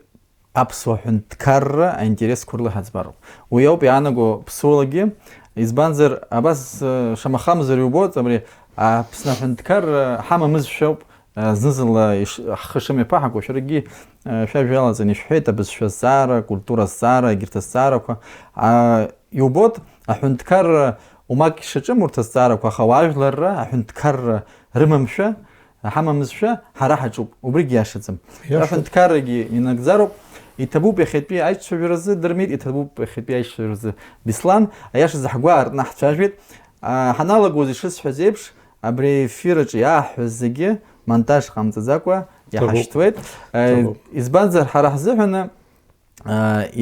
аԥсуа ҳәынҭқарра аинтересқәа рыла ҳаӡбароуп. Уи ауп иаанаго ԥсуалагьы, избанзар, абас, э, шамахамзар иубоит, абри Аԥсны аҳәынҭқарра ҳамамызшәа ауп, э, зны-зынла иш-, ҳхы шымҩаԥаҳаго, шәаргьы, э, шәажәа иалаҵаны ишәҳәеит, абызшәа азҵаара, акультура азҵаара, егьырҭ азҵаарақәа. А, иубоит, аҳәынҭқарра умак ишаҿым урҭ азҵаарақәа, аха ауаажәларра, аҳәынҭқарра рымамшәа, ҳамамызшәа, ҳара ҳаҿуп, убригь иашаӡам. Иашоуп. Аҳәынҭқаррагьы инагӡароуп, иҭабуп иахьатәи аиҿцәажәаразы, Дырмит, иҭабуп иахьатәи аиҿцәажәаразы, Беслан, аиашазы ҳгәы аартны ҳцәажәеит. А, ҳаналагоз ишысҳәаз еиԥш, абри аефир аҿы иааҳҳәаз зегьы монтаж ҟамҵаӡакәа иаҳашьҭуеит. Э, избанзар, ҳара ҳзыҳәаны,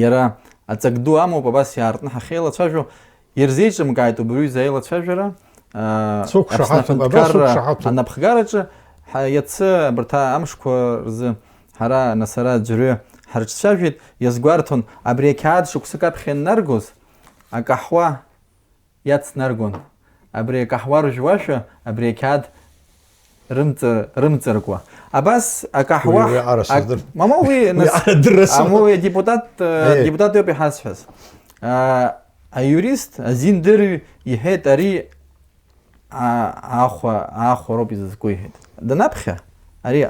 Иара аҵак ду амоуп, абас иаартны ҳахьеилацәажәо, ирзеиҿымкааит убри аҩыза аилацәажәара, Аԥсны аҳәынҭқарра анапхгараҿы, ҳа-, иацы абарҭ амшқәа рзы ҳара, нас ара аӡәырҩы ҳарҿцәажәеит, иазгәарҭон, абри ақьаад шықәсык аԥхьа ианнаргоз, акаҳуа иацнаргон. Абри акаҳуа ржәуашәа, абри ақьаад рымҵа-, рымҵаркуа. Абас акаҳуа, уи, уи ара ак-, сыздыр-, мама, уи, уи нас, ара дыррасым. Аму, уи адепутат, э, Э. Адепутат иоуп иҳазҳәаз. А, аиурист, азиндырҩ иҳәеит, ари, а, аахәа, аахәа роуп изызку, иҳәеит. Данаԥхьа, ари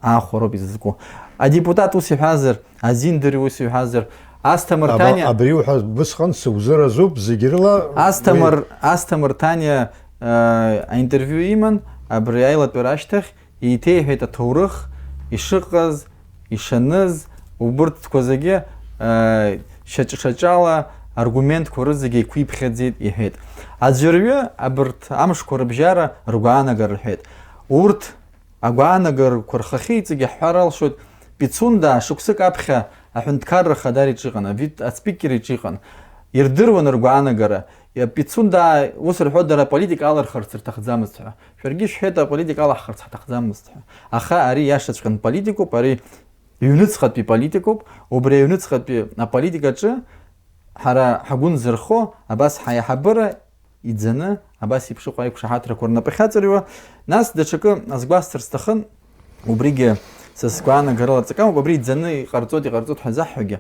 аахәароуп изызку. Адепутат ус иҳәазар, азиндырҩ ус иҳәазар, Асҭамыр Аба-, Ҭаниа абри уҳәа, бысҟан сыузыразуп, зегь рыла Асҭамыр, уи Асҭамыр Ҭаниа, э, аинтервиу иман, абри аилатәара ашьҭахь, еиҭеиҳәеит аҭоурых ишыҟаз, ишаныз, убырҭқәа зегьы, э, шьаҿ-шьаҿала аргументқәа рызегьы еиқәиԥхьаӡеит, иҳәеит. Аӡәырҩы абырҭ амшқәа рыбжьара ргәаанагара рҳәеит. Урҭ агәаанагарақәа рхахьы иҵегьы ҳҳәар алшоит, Пицунда шықәсык аԥхьа аҳәынҭқарра ахада иҿы иҟан, авит-, аспикер иҿы иҟан. Ирдыруан ргәаанагара. Иа-, Пицунда ус рҳәо, дара аполитика алырхырц рҭахӡамызт ҳәа. Шәаргьы шәҳәеит, аполитика алаҳхырц ҳаҭахӡамызт ҳәа. Аха ари иашаҵәҟьан политикуп, ари ҩныҵҟатәи политикуп, убри аҩныҵҟатәи аполитикаҿы ҳара ҳгәы нзырхо абас ҳаиҳабыра иӡаны, абас еиԥш ыҟоу аиқәшаҳаҭрақәа рнапы ахьаҵарҩуа, нас даҽакы азгәасҭар сҭахын, убригьы са сгәаанагарала ҵакы амоуп, абри иӡаны иҟарҵоит, иҟарҵоит ҳәа заҳҳәогьы.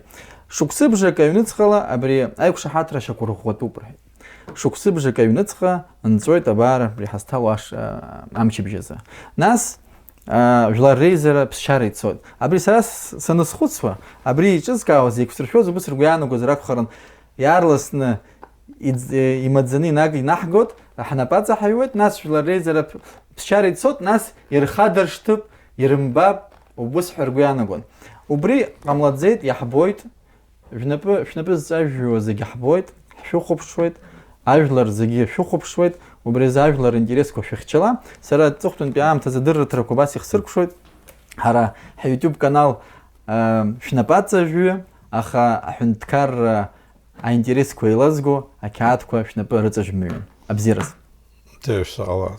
Шықәсыбжак аҩныҵҟала абри аиқәшаҳаҭра шьақәырӷәӷәатәуп рҳәеит. Шықәсыбжак аҩныҵҟа нҵәоит абар абри ҳазҭало аш-, а, амчыбжь азы. Нас, а, жәлар реизара ԥсшьара ицоит. Абри сара с-, саназхәыцуа, абри еиҿызкаауаз, еиқәсыршәоз убыс ргәы иаанагозар акәхарын, иаарласны иӡ-, э, имаӡаны инаг-, инаҳгоит, ҳнапы аҵаҳаҩуеит, нас жәлар реизара ԥ-, ԥсшьара ицоит, нас ирхадыршҭып, ирымбап, убыс ҳәа ргәы иаанагон. Убри ҟамлаӡеит, иаҳбоит, Шәнапы, шәнапы зҵажәжәуа зегьы ҳбоит, ҳшәыхәаԥшуеит, ажәлар зегьы шәыхәаԥшуеит, убри азы ажәлар интересқәа шәыхьчала. Сара аҵыхәтәантәи аамҭазы адырраҭарақәа абас ихсыркәшоит. Ҳара ҳ YouTube канал, а, шәнапы аҵажәҩы, аха аҳәынҭқарра аинтересқәа еилазго ақьаадқәа шәнапы рыҵажәмыҩын. Абзиараз. Даҩсаҟала.